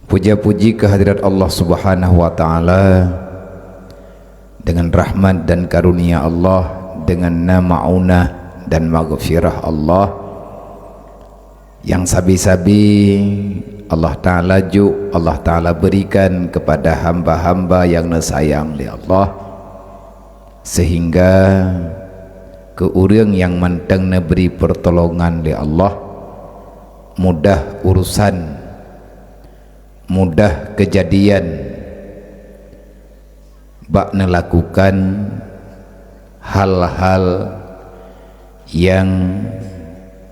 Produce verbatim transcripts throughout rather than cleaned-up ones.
Puja-puji keuhadrat Allah Subhanahu wa Ta'ala, dengan rahmat dan karunia Allah, dengan na maunah dan maghfirah Allah, nyang sabe-sabe Allah Ta'ala juk, Allah Ta'ala berikan kepada hamba-hamba nyang neusayang lé Allah, sehingga keu ureuëng nyang mantong neubri peurtolongan lé Allah, mudah urusan, mudah keujadian bak neulakukan hal-hal nyang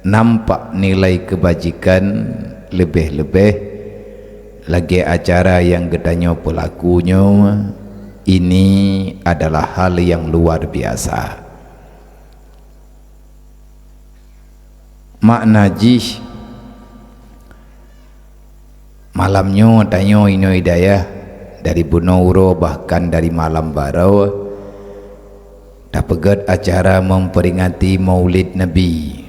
nampak nilai keubajikan, leubeh-leubeh lagée acara nyang geutanyoe peulaku nyoe. Ini adalah hal nyang luar biasa. Makna jih, malam nyoe tanyoe inoe dayah dari bunoe uroe bahkan dari malam baroe tapeugét acara memperingati Maulid Nabi.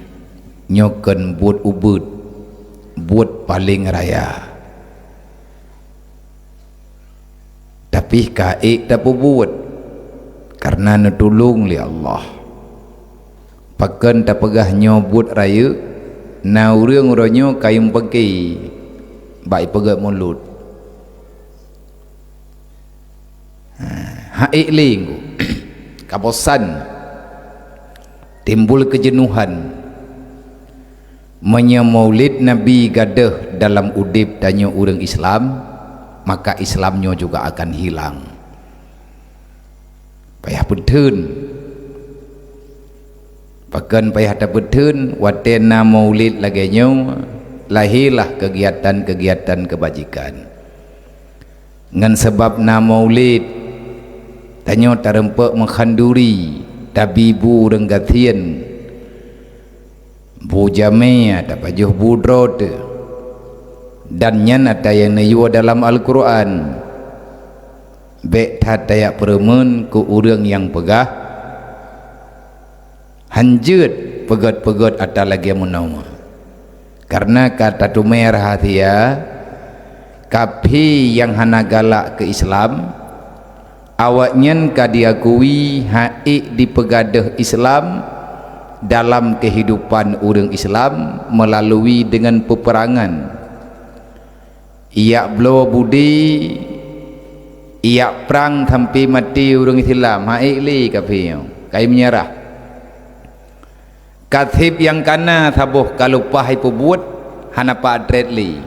Nyoe kon buet ubit, buet paleng raya. Tapi ka ék tapeubuet kareuna neutulông lé Allah. Pakon tapeugah nyoe buet rayeuk, na ureuëng uroe nyoe kayém peuke bak ipeugét mulod. Ha, hak ék lé ngu. Kabosan, timbul keujeunuhan. Meunyoe Maulid Nabi gadôh dalam udeb tanyoe ureuëng Islam, maka Islam nyoe juga akan hilang. Payah peutheun. Pakon payah tapeutheun, watée na Maulid lagée nyoe, lahé lah keugiatan-keugiatan keubajikan. Ngon sabab na Maulid, tanyoe tareumpok meukhanduri, tabi bu ureuëng gasien, bu jamé, tapajoh bu droe teuh. Dan nyan ata nyang neuyue dalam Al-Qur'an. Bék that tajak peureumeun keu ureuëng nyang peugah, hanjeuet peugét-peugét ata lagée meunoe. Kareuna ka tateumé rahasia, kaphé nyang hana galak keu Islam, awaknyan ka diakui hak ék dipeugadôh Islam dalam keuhidupan ureuëng Islam meulalui deungon peupeurangan. Ijak bloe budi, ijak prang sampoe maté ureuëng Islam, hak ék lé kaphé nyoe, kayém meunyeurah. Ka seb nyang kana saboh ka leupah jipeubuet, hana pat treb lé.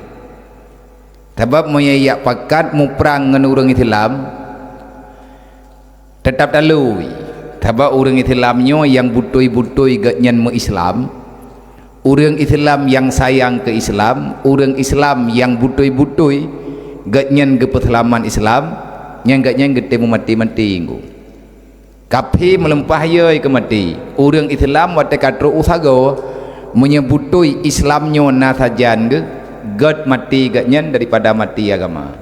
Sabab meunyoe ijak pakat muprang ngon ureuëng Islam, teutap talui, sabab ureuëng Islam nyoe nyang beutôi-beutôi gobnyan meu-Islam, ureuëng Islam nyang sayang keu Islam, ureuëng Islam nyang beutôi-beutôi gobnyan geupeuseulamat Islam, nyan gobnyan geutem meumaté-maté ngon. Kaphé meuleumpah yôi keu maté, ureuëng Islam watée ka trok u sagoe, meunyoe beutôi Islam nyoe na sajan geuh, gét maté gobnyan daripada maté agama.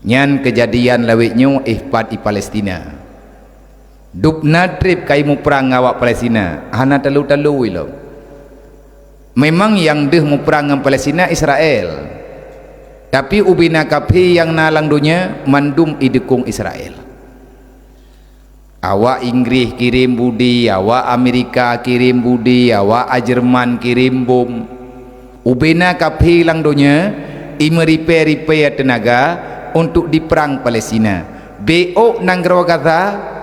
Nyan keujadian lawét nyoe éh pat i Palestina. Dubna treb kayém muprang ngon awak Palestina, hana talu-talu ilom. Memang nyang deuh muprang ngon Palestina Israel, tapi ubena kaphé nyang na lam donya mandum idukong Israel. Awak Inggris kirém budi, awak Amerika kirém budi, awak Jerman kirém bom. Ubena kaphé lam donya imeuripée-ripée teunaga untuk diprang Palestina. Bék ôk nanggroe Gaza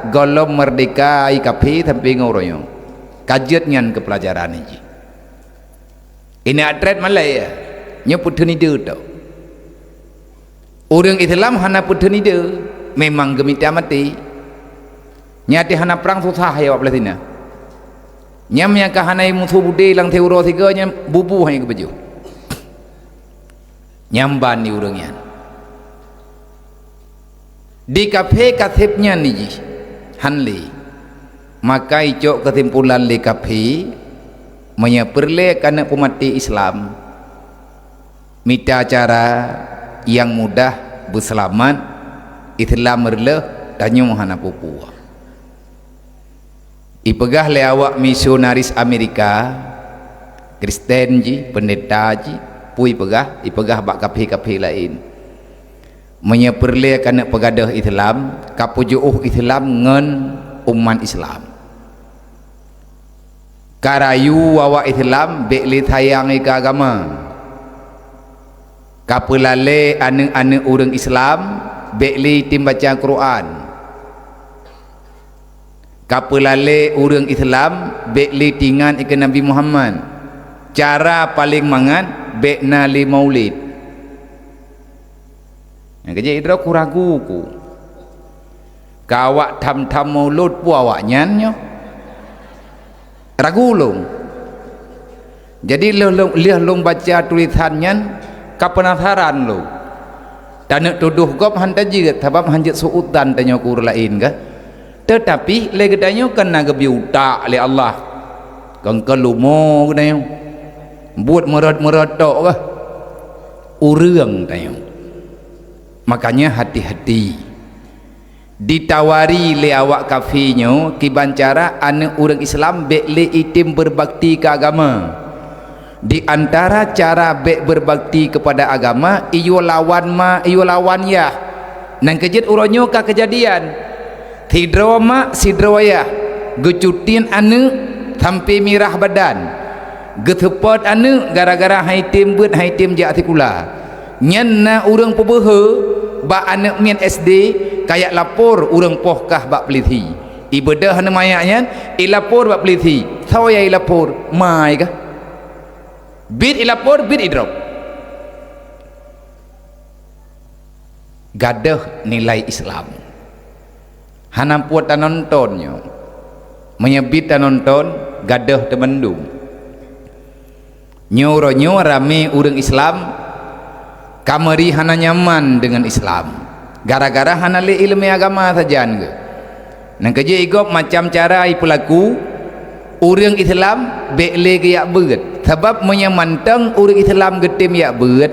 gohlom meurdeka i kaphé sampoe ngon uroe nyoe. Ka jeuet nyan keu peulajaran jih. Ingat treb malée, nyoe peuteunide tau. Ureuëng Islam hana peuteunide, memang geumita maté. Nyan até hana prang susah ya awak Palestina. Nyam nyang ka hana musoh budé lam siuroe sigoe nyan bubu hana geupeujeuh. Nyam ban di ureuëng nyan. Di kaphé ka seb nyan jih, han lé. Maka icok keusimpulan lé kaphé, meunyoe peureulée keuneuk peumaté Islam, mita cara nyang mudah beuseulamat, Islam reuloh tanyoe hana peue-peue. Ipeugah lé awak misionaris Amerika, Kristen jih, peundeta jih, Peue ipeugah? Ipeugah bak kafé-kafé laén, "Meunyoe peureulée keuneuk peugadôh Islam, kapeujiôh Islam ngon umat Islam. Karayu awak Islam bék lé sayang keu agama. Kapeulalée aneuëk-aneuëk ureuëng Islam bék lé item baca Quran. Kapeulalée ureuëng Islam bék lé tingat keu Nabi Muhammad. Cara paleng mangat, bék na lé maulid." Nyang keujeuet droe ku ragu ku. Ka awak tham-tham maulud peue awaknyan nyoe? Ragu lôn. Jadi lheueh lôn, lheueh lôn baca tulisan nyan, ka peunasaran lôn. Taneuk tudoh gob han tajeuet, sabab han jeuet su'udan tanyoe keu ureuëng laén kah. Teutapi lé geutanyoe kan na geubri utak lé Allah. Kon keu leumo geutanyoe. Buet meurot-meurot tok kah ureuëng tanyoe. Makanya hati-hati. Ditawari lé awak kafé nyoe kiban cara aneuëk ureuëng Islam bék lé item berbakti keu agama. Di antara cara bék berbakti kepada agama, iyue lawan ma, iyue lawan yah. Nyang keujeuet uroe nyoe ka keujadian. Sidroe mak, sidroe yah, geucutin aneuëk sampai mirah badan. Geuseupôt aneuëk gara-gara han item beuet, han item jak sikula. Nyan na ureuëng peubeuhe bak aneuëk miet S D, kajak lapor ureuëng poh kah bak peulisi. Ibeudôh aneuëk manyak nyan, ilapor bak peulisi. Soe nyang ilapor? Ma kah. Bit ilapor, bit idrop. Gadôh nilai Islam. Hana pue tanonton nyoe. Meunyoe bit tanonton, gadôh teumandum. Nyoe uroe nyoe ramé ureuëng Islam ka meuri hana nyaman deungon Islam, gara-gara hana lé iéleumé agama sajan geuh. Nyang keujeuet igob macam cara ipeulaku, ureuëng Islam bék lé geuyak beuet, sabab meunyoe mantong ureuëng Islam geutem yak beuet,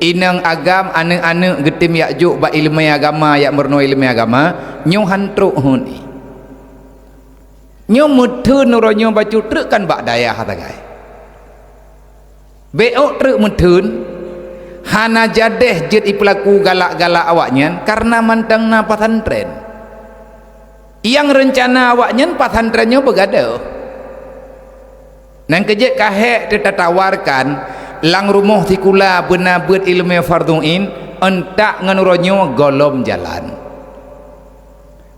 inong agam aneuëk-aneuëk geutem yak jok bak iéleumé agama, yak meurunoe iéleumé agama, nyoe han trok hon. Nyoe meutheun uroe nyoe bacut treuk kan bak dayah sagai. Bék ôk treuk meutheun, hana jadéh jeuet ipeulaku galak-galak awaknyan kareuna mantong na pesantren. Nyang reuncana awaknyan pesantren nyoe beugadôh. Nyang keujeuet ka hék teutatawarkan lam rumoh sikula beuna beuet iéleumé fardhu ain, euntak ngon uroe nyoe gohlom jalan.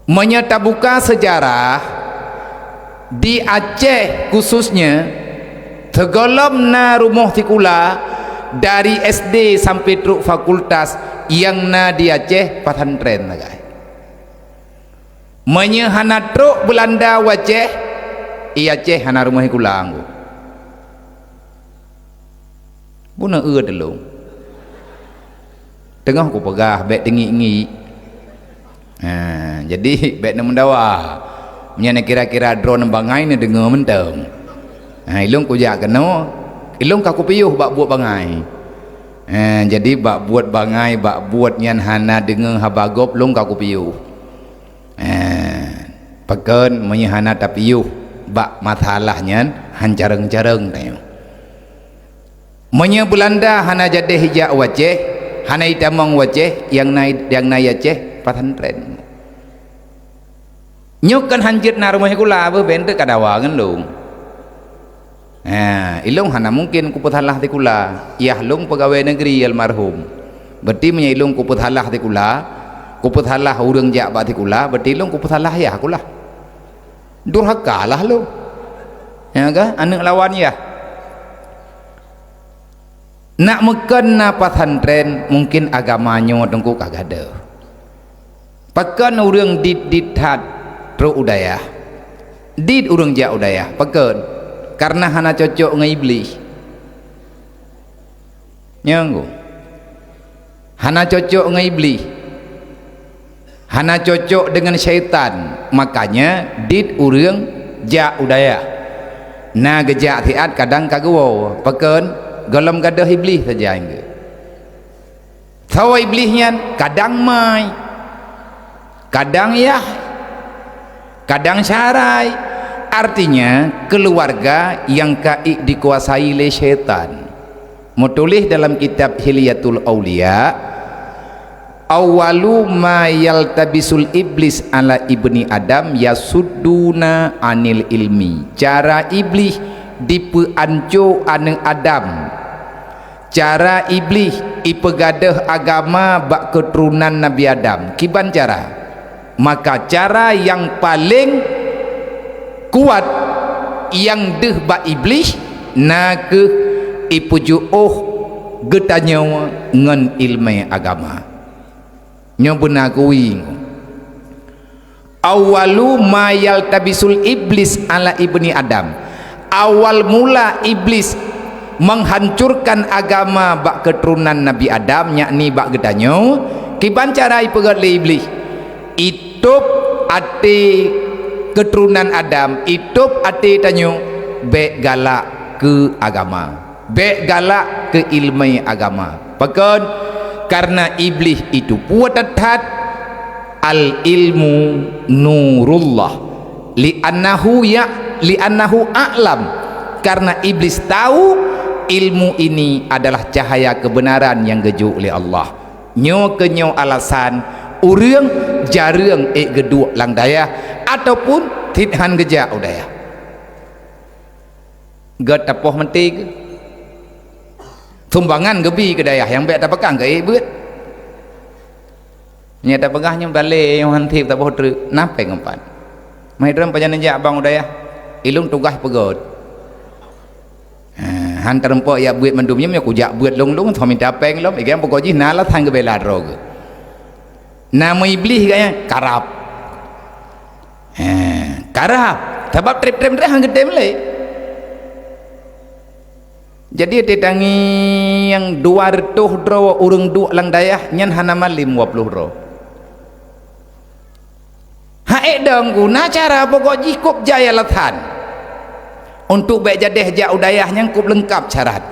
Meunyoe tabuka seujarah, di Aceh khususnya, sigohlom na rumoh sikula dari S D sampai trok fakultas nyang na di Aceh pesantren sagai. Meunyoe hana trok Beulanda u Aceh, i Aceh hana rumoh sikula anggô. Bunoe eu teulông. Teungoh kupeugah bék teungiek-ngiek. Ha, jadi bék neumeudawa. Meunyoe neukira-kira droeneuh bangai neudeungoe mantong. Ha, ilông kujak keunoe, ilông ka kupiôh bak buet bangai. Ha, jadi bak buet bangai, bak buet nyan hana deungoe haba gob, lông ka kupiôh. Ha, pakon meunyoe hana tapiôh bak masalah nyan, han carông-carông tanyoe. Meunyoe Beulanda hana jadéh ijak u Aceh, hana itamong u Aceh, nyang na, nyang na i Aceh pesantren. Nyoe kan han jeuet na rumoh sikula, beuh, bék teuk kadawa ngon lông. Ha, ilông hana mungken kupeusalah sikula, yah lông peugawée neugri almarhum. Berarti meunyoe ilông kupeusalah sikula, kupeusalah ureuëng jak bak sikula, berarti ilông kupeusalah yah kulah. Durhaka lah lông. Ya kah? Aneuëk lawan yah. Nak meukon na pesantren, mungken agama nyoe teungku ka gadôh. Pakon ureuëng dit-dit that trok u dayah? Dit ureuëng jak u dayah. Pakon? Kareuna hana cocok ngon Iblih. Nyang hana cocok ngon Iblih. Hana cocok deungon syaitan, makanya dit ureuëng jak u dayah. Na geujak siat kadang ka geuwoe, pakon? Gohlom gadôh Iblih sajan geuh. Saboh Iblih nyan kadang mai, kadang yah, kadang syarai, artinya keuluwarga nyang ka ék dikuasai lé syaitan. Meutuléh dalam kitab Hilyatul Auliya, "Awwalu ma yaltabisul iblis ala ibni Adam yasudduna anil ilmi." Cara Iblih dipeuanco aneuëk Adam. Cara Iblih ipeugadôh agama bak keuturonan Nabi Adam. Kiban cara? Maka cara nyang paleng kuat nyang deuh bak Iblih na kheueh ipeujeuôh geutanyoe ngon ileumèe agama. Nyoe beuna geuwi. "Awwalu ma yaltabisul iblis ala ibni Adam." Awal mula Iblis menghancurkan agama bak keuturonan Nabi Adam, yakni bak geutanyoe. Kiban cara ipeugét lé Iblih? Itôb até keuturonan Adam, itôb até tanyoe, bèk galak keu agama, bèk galak keu ileumèe agama. Pakon? Karena Iblih itu puat that-that, "Al-ilmu nurullah, li'annahu ya, li'annahu a'lam." Karena Iblis tahu ilmu ini adalah cahaya kebenaran nyang geujok lé Allah. Nyoe keuh nyoe alasan ureuëng jareueng ék geuduek lam dayah ataupun cit hán geujak u dayah. Gét tapoh meuté geuh. Sumbangan geubi keu dayah nyang bèk tapeugah keu ék beuet. Nyang tapeugah nyoe balè nyang hán tieb taboh treuk, na péng empat. Mai droe pajan neujak bang u dayah, ilôn tugaih peugét. Ha, hán teurumpok jak beuet mandum nyoe, meunyoe kujak beuet lôn-lôn, soe minta péng lom, ikheun pokok jih na alasan geubela droe geuh. Na meu Iblih geuh nyan, karab. Ha, karab. Sabab trép-trép hán geutem lé. Jadi, até tangieng dua reutôh droe ureuëng duek lam dayah nyan hana malém dua ploh droe. Hai dong guna cara pokok jih kop jai alasan. Untuk bèk jadeh jak u dayah nyan kop leungkap syarat.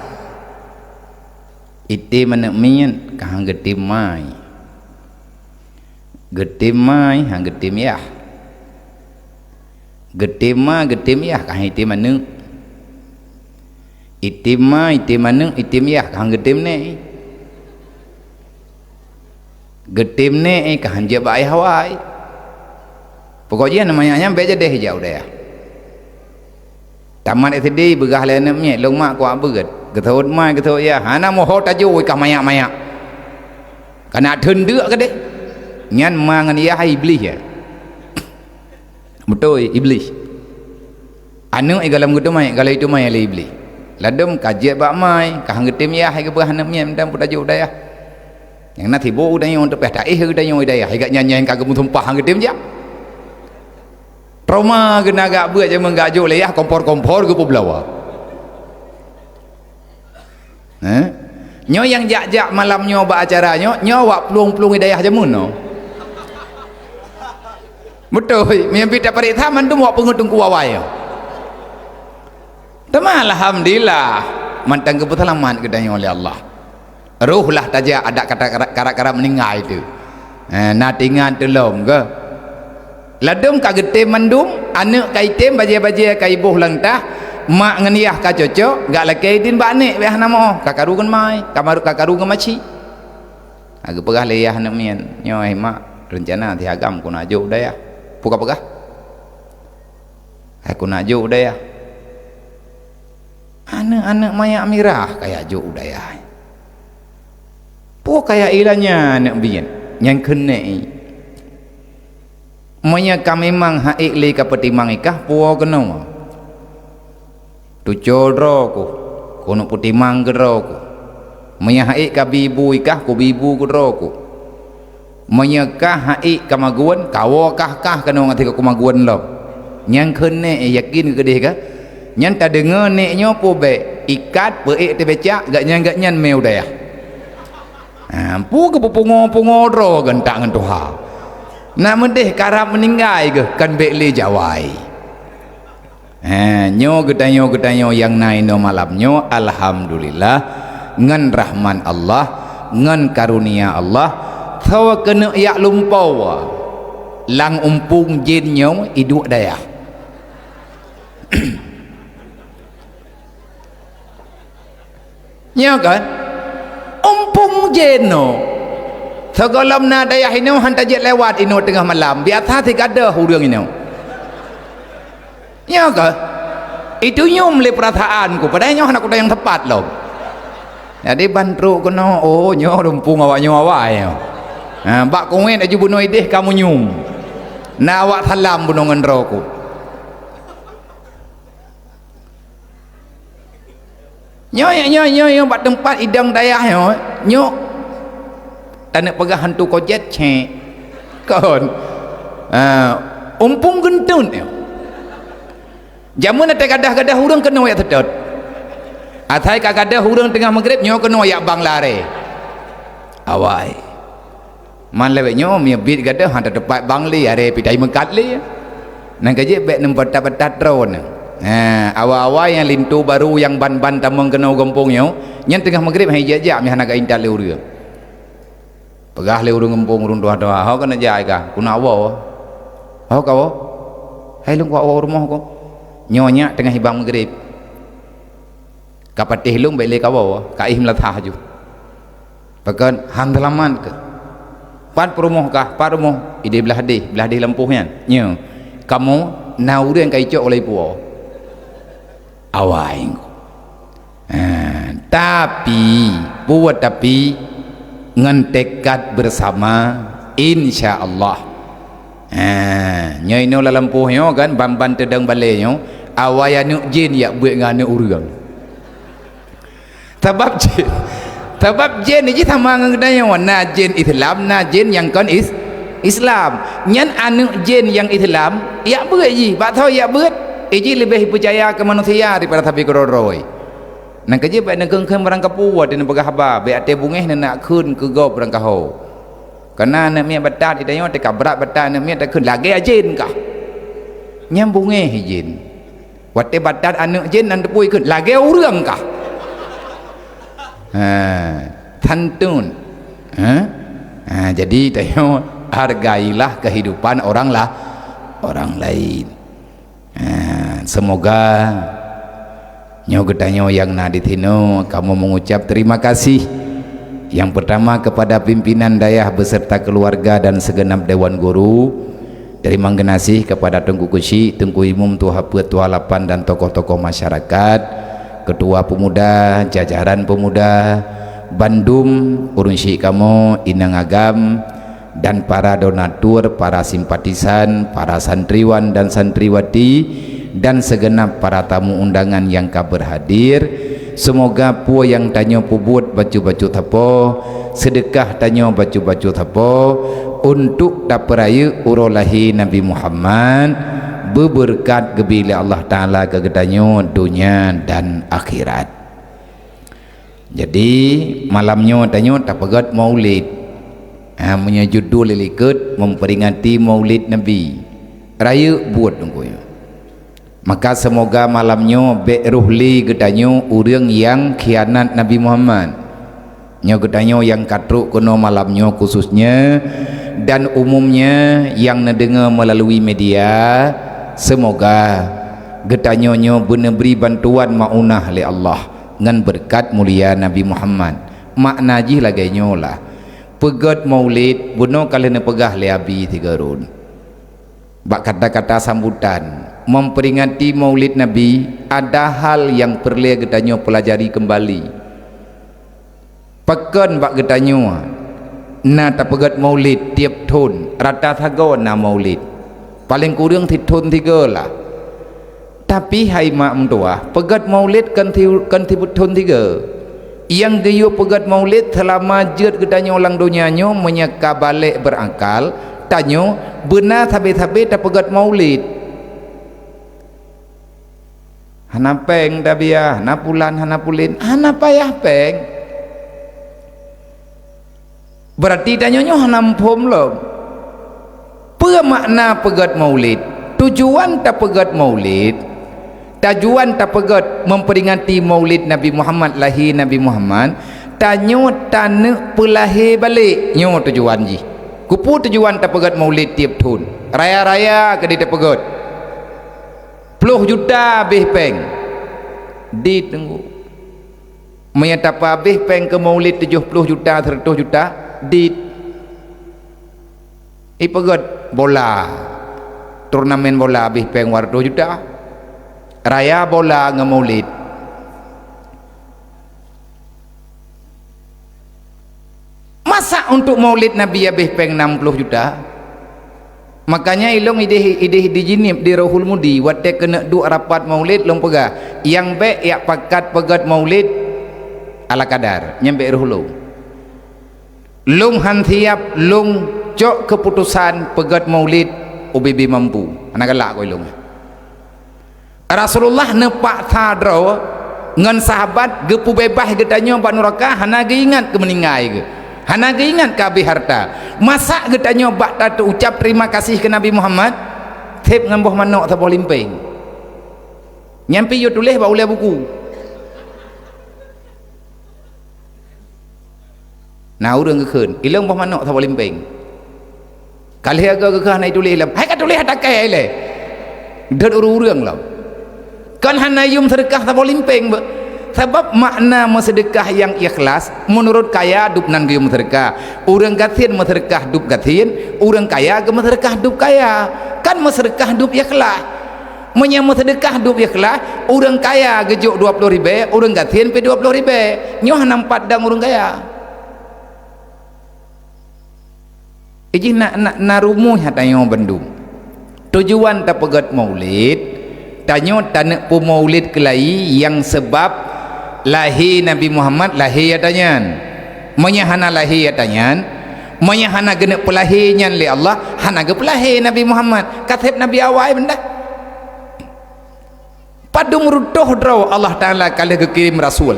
Item aneuk miet ka han geutem mai. Geutem mai han geutem yah. Geutem ma geutem yah ka han item aneuk. Item ma item aneuk item yah ka han geutem nèk. Geutem nèk ka han jeuet bak ayah awai. Pokok jih aneuk manyak nyan bèk jadeh jak u dayah. Tamat S D beugah lé aneuk miet, lôn mak kuak beuet. Geuseuôt mai geuseuôt yah, hana moho tajôh ka manyak-manyak. Kana theun deuk keudeh. Nyan ma ngon yah Iblih ya. Beutôi, Iblih. Aneuk igalom geuteumai, galai teumai lé Iblih. Ladôm ka jeuet bak mai, ka han geutem yah, hai geupeugah aneuk miet meudan peutajok u dayah. Nyang na tiboh u dayah, untuk pih taéh u dayah, u dayah. Hai gak nyan-nyan ka geumeusumpah han geutem jak. Trauma geuna gak beuet jameun gak jok lé yah, kompor-kompor geupeubeulawa. Eh? Nyoe nyang jak-jak malam nyoe bak acara nyoe, nyoe awak plueng-plueng hidayah jameun nyoe. Beutôi, meunyoe pih tapareksa mandum awak peungeuet teungku awai nyoe. Teuma alhamdulillah, mantong geupeuseulamat geutanyoe lé Allah. Roh lah tajak adak kata karab-karab meuninggai teuh. Eh, na teuingat teuh lom keuh. Ladôm ka geutem mandum, aneuk ka item, bajèe-bajèe ka iboh lam tah, mak ngon yah ka cocok, gak lakèe idin bak nèk bèk hana moh, ka karu ngon mai, ka maru-, ka karu ngon maci. Ha geupeugah lé yah aneuk miet, "Nyoe mak, reuncana teuh agam keuneuk jok u dayah." Peue ka peugah? "Hai keuneuk jok u dayah." Aneuk-aneuk manyak mirah kaya jok u dayah. Peue kaya ilanya aneuk biet nyang keuneuk i. Meunyoe ka memang hak ék lé ka peutimang i kah puwoe keunoe. Tuco droe ku, keuneuk peutimang keu droe ku. Meunyoe hak ék ka bi bu i kah, ku bi bu keu droe ku. Meunyoe kah hak ék ka magun, kawoe kah-kah keunoe ngon sigoe keumagun lom. Nyang kheun nèk yakin keu keudeh ka? Nyan tadeungoe nèk nyoe peue bèk ikat peuék teubecak, gaknyan-gaknyan mé u dayah. Ha, peue geupeupungo-pungo droe geuntak ngon tuha. Nak meudeh karab meuninggai geuh kan bèk lé jawai. He, nyoe geutanyoe-geutanyoe nyang na inoe malam nyoe, alhamdulillah, ngon rahmat Allah, ngon karunia Allah, soe keuneuk jak lumpoe lam umpung jén nyoe iduek dayah. Nyo kan? Umpung jinoe. Sigohlom na dayah inoe han tajak lewat inoe teungoh malam, biasa sigadoh ureuëng inoe. Nyo kan? Itu nyum lé peurasaan ku, padahai nyoe hana kuda nyang tepat lom. Jadi ban trok keunoe, oh, nyoe lumpung awak nyoe awai nyoe. Ha, bak kuwet aju bunoe ideh kamu nyum. Na awak salam bunoe ngon droe ku. Nyoe, nyoe, nyoe, nyoe bak teumpat idong dayah nyoe, nyoe. Taneuk peugah hantu kojet cek. Kon. Ha, umpung geuntut nyoe. Jameun até gadah-gadah ureuëng keunoe jak seutôt. Asai ka gadah ureuëng teungoh maghrib nyoe keunoe jak bang lare. Awai. Man lawét nyoe miet biet gadoh han tateupat bang lé, aré pih tai meukat lé. Nang ka jeuet bék neubatat-batat droe. Ha, awai-awai nyang linto barô nyang ban-ban tamong keunoe gampông nyoe, nyan teungoh maghrib han ijak-jak meuhana ka intat lé ureuëng. Peugah lé ureuëng gampông, ureuëng tuha-tuha, "Ho keuneuk jak ai kah? Keuneuk awoe." "Ho kawoe?" "Hai lôn kuwoe rumoh ko." "Nyoe nyak teungoh ibang maghrib." Ka patéh lôn bék lé kawoe, ka éh meulasah ju. Pakon han teulamat keuh. Pat peurumoh kah? Pat rumoh idéh blaih déh, blaih déh lampôh nyan. Nyoe, kamoe na ureuëng ka icok lé ipuwoe. Awai. Ha, tapi, buet tapi ngon tekad bersama, insya Allah. Ha, nyoe inoe lam lampôh nyoe kan, ban-ban teudong balée nyoe, awai aneuëk jén jak beuet ngon aneuëk ureuëng. Sabab jén, sabab jén jih sama ngon geutanyoe, na jén Islam, na jén nyang kon is-, Islam. Nyan aneuëk jén nyang Islam, jak beuet jih, bak soe jak beuet? Iji leubeh peucaya keu manusia daripada sabe keudroe-droe. Nang ka jeuet bék neukheun-kheun barang kapeue, watée neupeugah haba, bék até beungéh neunak kheun keu gob barang kaho. Kareuna aneuëk miet batat di tanyoe teuka brat batat aneuëk miet takheun lagée jén kah. Nyan beungéh jén. Watée batat aneuëk jén nan teupui kheun lagée ureuëng kah. Ha, santun. Ha? Ha, jadi tanyoe hargailah kehidupan orang lah, orang lain. Ha, semoga nyoe geutanyoe nyang na di sinoe kamoe mengucap terima kasih. Yang pertama kepada pimpinan dayah beserta keluarga dan segenap dewan guru. Terima kasih kepada Teungku Keuchik, Teungku Imum, Tuha Peuet, Tuha Lapan dan tokoh-tokoh masyarakat, ketua pemuda, jajaran pemuda, bandum ureuëng syik kamoe, inong agam, dan para donatur, para simpatisan, para santriwan dan santriwati, dan segenap para tamu undangan nyang ka berhadir. Semoga peue nyang tanyoe peubuet bacut-bacut sapo, seudeukah tanyoe bacut-bacut sapo, untuk tapeurayeuk uroe lahé Nabi Muhammad, beubeureukat geubri lé Allah Taala keu geutanyoe donya dan akhirat. Jadi, malam nyoe tanyoe tapeugét Maulid. Ha, meunyoe judul likot memperingati Maulid Nabi. Rayeuk buet nunggu nyoe. Maka seumoga malam nyoe bék roh lé geutanyoe ureuëng nyang khianat Nabi Muhammad. Nyoe geutanyoe nyang ka trok keunoe malam nyoe khususnya dan umumnya nyang neudeungoe meulalu media, seumoga geutanyoe nyoe beuneubri bantuan maunah lé Allah ngon beureukat mulia Nabi Muhammad. Makna jih lagée nyoe lah, peugét Maulid, bunoe ka lheueh neupeugah lé Abi Sigarun. Bak kata-kata sambutan, memperingati Maulid Nabi, ada hal nyang peureulée geutanyoe peulajari keumbali. Pakon bak geutanyoe na tapeugét Maulid tieb thon, rata sagoe na Maulid. Paleng kureueng sithon sigoe lah. Tapi hai mak meutuwah, peugét Maulid kon si-, kon sibeuthon sigoe. Nyang geuyue peugét Maulid seulama jeuet geutanyoe lam donya nyoe meunyoe ka balek beurakal, tanyoe beuna sabe-sabe tapeugét Maulid. Hana péng tabiah, hana pulan, hana pulin, hana payah péng. Beurati tanyoe nyoe hana muphom lom. Peue makna peugét Maulid? Tujuan tapeugét Maulid, tujuan tapeugét memperingati Maulid Nabi Muhammad, lahé Nabi Muhammad, tanyoe taneuk peulahé balek. Nyoe tujuan jih. Keupeue tujuan tapeugét Maulid tieb thon? Raya-raya keudeh tapeugét. Ploh juta habéh péng. Ditunggu. Meunyo tapeuhabéh péng keu maulid tujoh ploh juta, seureutôh juta, dit. Ipeugét bola, turnamen bola habéh péng dua reutôh juta. Raya bola ngon maulid. Masa untuk maulid Nabi habéh péng enam puluh juta? Makanya ilong idéh, idéh di Jeunieb di Rohul Mudi, watée keuneuk duek rapat maulid, lôn peugah, nyang bék jak pakat peugét maulid ala kadar, nyang bék roh lôn. Lôn han siab lôn cok keuputosan peugét maulid ubé-bé mampu. Hana galak keu ilong. Rasulullah neupaksa droe ngon sahabat geupeubeubaih geutanyoe bak nuraka, hana geuingat keu meuninggai geuh, hana geuingat keu habéh harta. Masa geutanyoe bak tateuucab terima kasih keu Nabi Muhammad, seb ngon boh manok saboh limpéng. Nyan pih yue tuléh bak ulée buku. Na ureuëng geukheun, ilong boh manok saboh limpéng. Ka lheueh agoe geukheun hana ituléh lom. Hai ka tuléh ata kée ilée. Dot ureuëng-ureuëng lom. Kon hana yum seudeukah saboh limpéng beuh. Sabab makna meuseudeukah nyang ikhlas, meunurot kaya dub nan geuyum seudeukah. Ureuëng gasien meuseudeukah dub gasien, ureuëng kaya geumeuseudeukah dub kaya. Kan meuseudeukah dub ikhlas. Meunyoe meuseudeukah dub ikhlas, ureuëng kaya geujok dua ploh ribée, ureuëng gasien pih dua ploh ribée. Nyoe hana meupat dang ureuëng kaya. Ijih na, na, na rumoh tanyoe bandum. Tujuan tapeugét maulid, tanyoe taneuk peumaulid keulayi nyang sabab lahé Nabi Muhammad lahé ata nyan. Meunyoe hana lahé ata nyan, meunyoe hana geuneuk peulahé nyan lé Allah, hana geupeulahé Nabi Muhammad. Ka seb nabi awai benda. Padum reutôh droe Allah Taala ka lheueh geukirém rasul.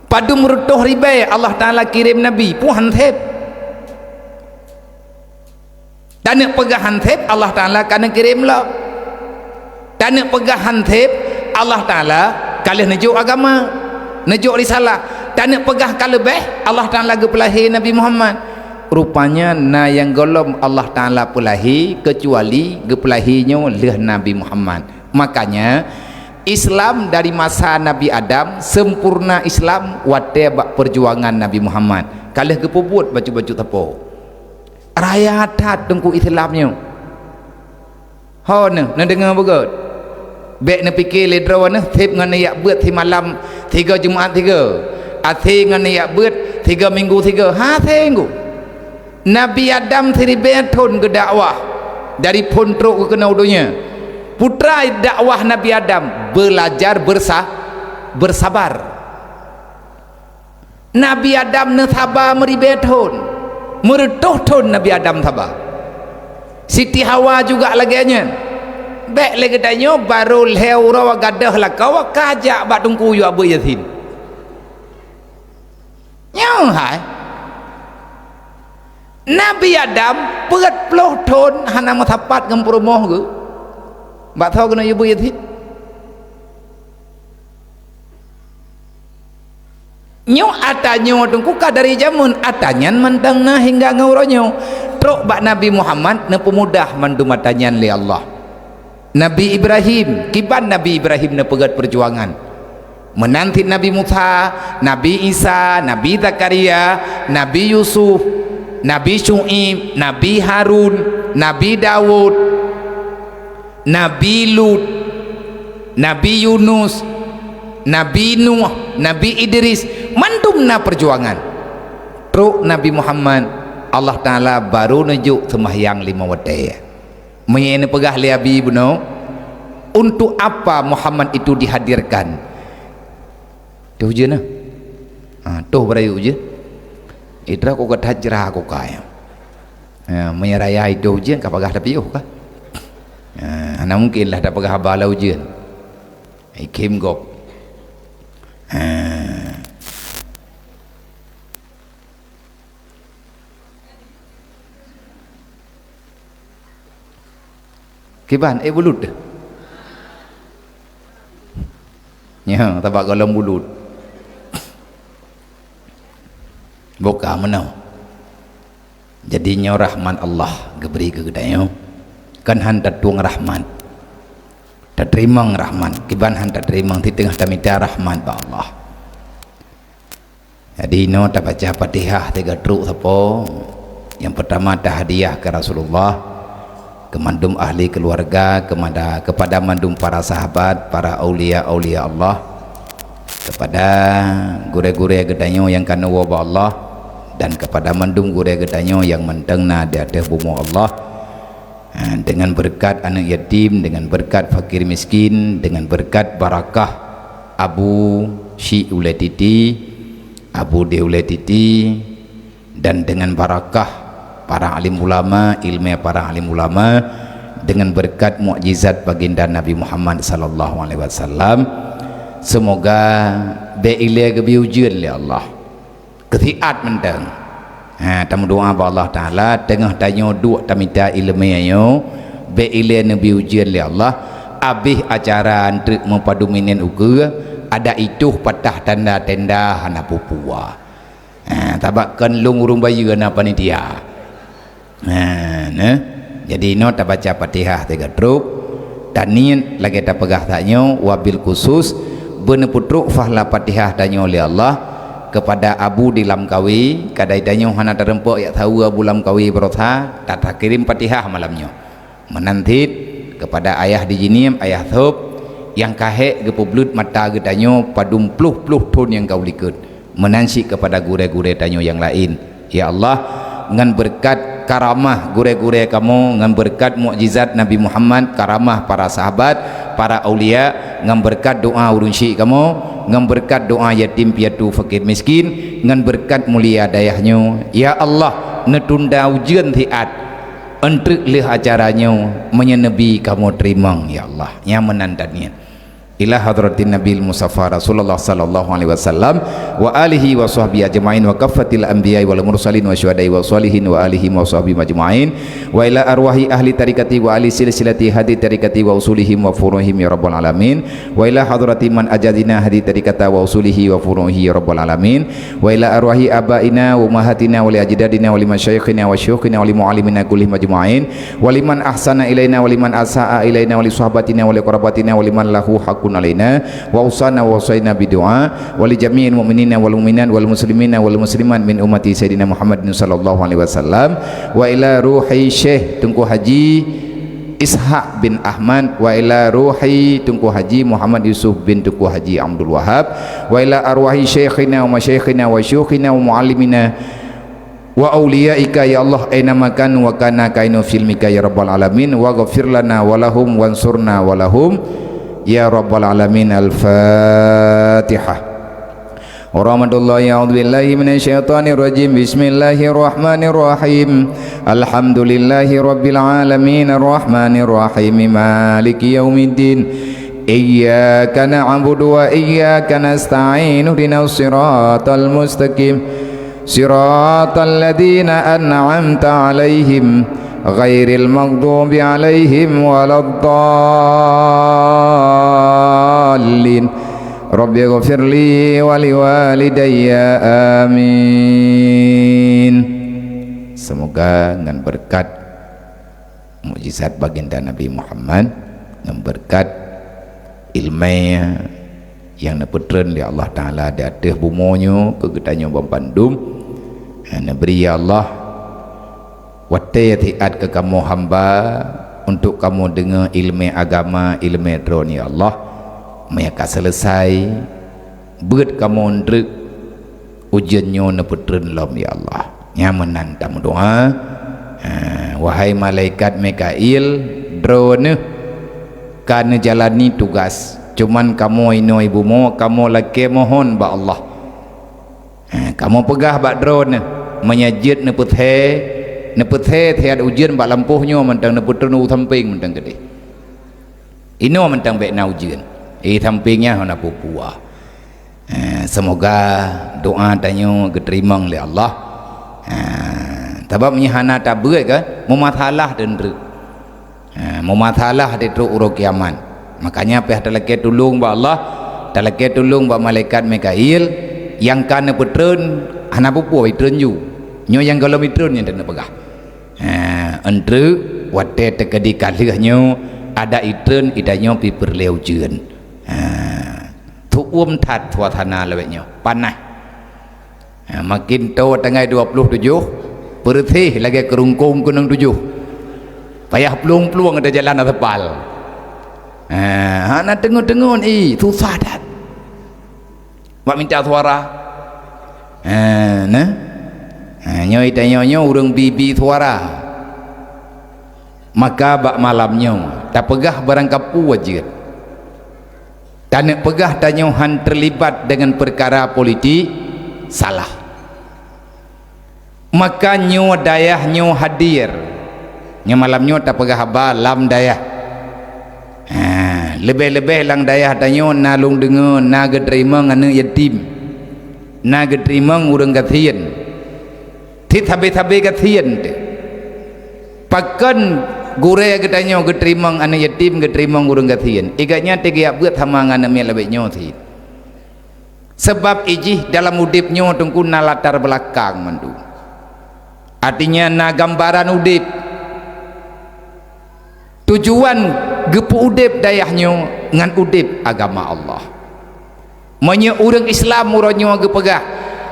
Padum reutôh ribée Allah Taala kirém nabi, peue han seb. Taneuk peugah han seb, Allah Taala ka neukirém lom. Taneuk peugah han seb, Allah Taala ka lheueh neujok agama, neujok risalah. Taneuk peugah ka leubeh, Allah Taala geupeulahé Nabi Muhammad. Rupanya na nyang gohlom Allah Taala peulahé keucuali geupeulahé nyoe lheueh Nabi Muhammad. Makanya, Islam dari masa Nabi Adam, sempurna Islam watée bak peujuangan Nabi Muhammad. Ka lheueh geupeubuet bacut-bacut sapo. Raya that teungku Islam nyoe. Ho neuh, neudeungoe beugét. Bék neupike lé droe neuh, seb ngon neujak beuet simalam sigoe Jumat sigoe. Asé ngon neujak beuet sigoe minggu sigoe. Ha, singgu. Nabi Adam siribée thon geudakwah dari phon trok geukeunoe donya. Peue treuk dakwah Nabi Adam, belajar bersa-, bersabar. Nabi Adam neusaba meuribée thon, meureutôh thon Nabi Adam saba. Siti Hawa juga lagée nyan. Bék lé geutanyoe barô lhée uroe gadôh lakoe ka jak bak teungku yue beuet Yasin. Nyoe hai. Nabi Adam peuet ploh thon hana meusapat ngon peurumoh geuh. Bak soe keuneuk yue beuet Yasin? Nyoe ata nyoe teungku ka dari jameun, ata nyan mantong na hingga ngon uroe nyoe. Trok bak Nabi Muhammad neupeumudah mandum ata nyan lé Allah. Nabi Ibrahim, kiban Nabi Ibrahim neupeugét peujuangan. Meunan cit Nabi Musa, Nabi Isa, Nabi Zakaria, Nabi Yusuf, Nabi Syu'aib, Nabi Harun, Nabi Daud, Nabi Lut, Nabi Yunus, Nabi Nuh, Nabi Idris, mandum na peujuangan. Trok Nabi Muhammad, Allah Taala barô neujok seumahyang limong watée. Meunyoe neupeugah lé Abi bunoe, "Untuk apa Muhammad itu dihadirkan?" Toh ujeuen nah. Ha, toh beurayeuk ujeuen. Itra ku ka that jra ku kaya. Ha, meunyoe raya itu ujeuen ka peugah tapi yoh ka. Ha, hana mungkin lah tapeugah haba lam ujeuen. Ikhém gob. Ha. Kiban, eh, bulut. Nyoe, tabak gohlom bulut. Buka meunoe. Jadi nyoe rahmat Allah geubri keu geutanyoe. Kan han tatueng rahmat. Tateurimong rahmat, kiban han tateurimong, siteungoh tamita rahmat bak Allah. Jadi, inoe tabaca Fatihah tiga trok sapo. Nyang peutama tahadiah keu Rasulullah, keu mandum ahli keuluwarga, keumada-, keupada mandum para sahabat, para aulia-aulia Allah, keupada gurée-gurée geutanyoe nyang ka neuwoe bak Allah, dan keupada mandum gurée geutanyoe nyang mantong na di ateueh bumoe Allah. Ha, dengan beureukat aneuëk yatim, dengan beureukat fakir miskin, dengan beureukat barakah Abu Syik Ulée Titi, Abu Deh Ulée Titi, dan dengan barakah para alim ulama, ileumé para alim ulama, dengan beureukat mukjizat baginda Nabi Muhammad sallallahu alaihi wasallam, seumoga bék ilée geubri ujeuen lé Allah. Keu siat mantong. Ha, tameudoá bak Allah Taala, teungoh tanyoe duek tamita ileumé nyoe, bék ilée neubri ujeuen lé Allah, abéh acara eunteuk meupadum inén ukeue, adak itoh patah tanda-tanda hana peue-peue. Ha, sabab kon lôn ureuëng bayeue na panitia. Ha, nah. Jadi, inoe tabaca Fatihah tiga trok, taniet lagée tapeugah tanyoe, wabil khusus beuneupeutrok fahla Fatihah tanyoe lé Allah keupada Abu di Lamkawe, kadai tanyoe hana tareumpok jak saweue Abu Lamkawe barosa, ta-, takirém Fatihah malam nyoe. Meunan cit keupada ayah di Jeunieb, ayah Thop, nyang ka hék geupeubleut mata geutanyoe padum ploh-ploh thon nyang ka u likot. Meunan cit keupada gurée-gurée tanyoe nyang laén. Ya Allah, ngon beureukat karamah gurée-gurée kamoe, ngon beureukat mukjizat Nabi Muhammad, karamah para sahabat, para aulia, ngon beureukat doá ureuëng syik kamoe, ngon beureukat doá yatim piatu fakir miskin, ngon beureukat mulia dayah nyoe, ya Allah, neutunda ujeuen siat. Eunteuk lheueh acara nyoe, meunyoe neubi kamoe teurimong, ya Allah. Nyang meunan taniet. Ila hadratin Nabil Mustafa Rasulullah sallallahu alaihi wasallam wa alihi wa sahbihi ajma'in wa kaffatil anbiya'i wal mursalin wa syuhada'i wa shalihin wa alihi wa sahbihi ajma'in wa ila arwahi ahli tarikati wa ahli silsilati hadi tarikati wa usulihim wa furuhim ya rabbal alamin wa ila hadrati man ajazina hadi tarikata wa usulihi wa furuhi ya rabbal alamin wa ila arwahi abaina wa ummahatina wa li ajdadina wa li masyayikhina wa syuyukhina wa li muallimina kullihim ajma'in wa liman ahsana ilaina wa liman asa'a ilaina wa li sahabatina wa li qarabatina wa liman lahu haqqun alaina wa usana wa usaina bidu'a wa li jami'il mu'minina wal mu'minat wal muslimina wal muslimat min ummati Sayyidina Muhammadin sallallahu alaihi wasallam wa ila ruhi Syekh Teungku Haji Ishak bin Ahmad wa ila ruhi Teungku Haji Muhammad Yusuf bin Teungku Haji Abdul Wahab wa ila arwahi syaikhina wa masyaikhina wa syuyukhina wa muallimina wa auliyaika ya Allah aina makan wa kana kainu filmika ya rabbal alamin wa ghafir lana wa lahum wansurna wa lahum ya rabbal alamin. Al-Fatihah. Warahmatullahi, a'udzu billahi minasyaitonir rajim. Bismillahirrahmanirrahim. Alhamdulillahi rabbil alamin, arrahmanirrahim, maliki yaumiddin. Iyyaka na'budu wa iyyaka nasta'in. Ihdinas siratal mustaqim. Siratal ladzina an'amta 'alaihim ghairil maghdubi 'alaihim waladdallin. Rabbighfirli wa liwalidayya. Amin. Semoga ngon beureukat mukjizat baginda Nabi Muhammad, ngon beureukat ileumé nyang neupeutreun lé Allah Taala di ateueh bumoe nyoe keu geutanyoe banmandum, neubri ya Allah watée siat keu kamoe hamba untuk kamoe deungoe ileumé agama, ileumé Droeneuh ya Allah. Meunyo ka seuleusai, beuet kamoe eunteuk ujeuen nyoe neupeutreun lom ya Allah. Nyang meunan tameudoá, ha, wahai malaikat Mikail, Droeneuh ka neujalani tugas, cuman kamoe inoe i bumoe kamoe lakée mohon bak Allah. Ha, kamoe peugah bak Droeneuh, meunyo jeuet neupeusé, neupeusé siat ujeuen bak lampôh nyoe mantong neupeutreun u sampéng mantong keudeh. Inoe mantong bék na ujeuen, i sampéng nyan hana peue-peue. Ha, seumoga doá tanyoe geuteurimong lé Allah. Ha, sabab meunyo hana tabeuet kan, meumasalah teunteuk. Ha, meumasalah di trok uroe kiamat. Makanya payah talakée tulông bak Allah, talakée tulông bak malaikat Mikail, nyang ka neupeutreun hana peue-peue itreun ju. Nyoe nyang gohlom itreun nyang teuneuk peugah. Ha, eunteuk watée teukeudi ka lheueh nyoe, adak itreun itanyoe pih peureulée ujeuen. Ha, tuom that suasana lawét nyoe, panas. Ha, makin toe tanggai dua ploh tujoh, peureuséh lagée keurungkong keunong tujoh. Payah plueng-plueng ateueh jalan aspal. Ha, hana teungeut-teungeut, ih, susah that. Bak minta suara. Ha, nah. Ha, nyoe tanyoe nyoe ureuëng bi-bi suara. Maka bak malam nyoe tapeugah barang kapeue jeuet. Taneuk peugah tanyoe han terlibat dengan perkara politik, salah. Maka nyoe dayah nyoe hadir. Nyoe malam nyoe tapeugah haba lam dayah. Ha, leubeh-leubeh lam dayah tanyoe na lôn deungoe na geuteurimong aneuëk yatim, na geuteurimong ureuëng gasien. Cit sabe-sabe gasien teuh. Pakon gurée geutanyoe geuteurimong aneuëk yatim, geuteurimong ureuëng gasien? Igat nyan teuh geujak beuet sama ngon aneuëk miet labek nyoe cit. Sabab ijih dalam udeb nyoe teungku na latar beulakang mandum. Artinya na gambaran udeb. Tujuan geupeu udeb dayah nyoe ngon udeb agama Allah. Meunyoe ureuëng Islam uroe nyoe geupeugah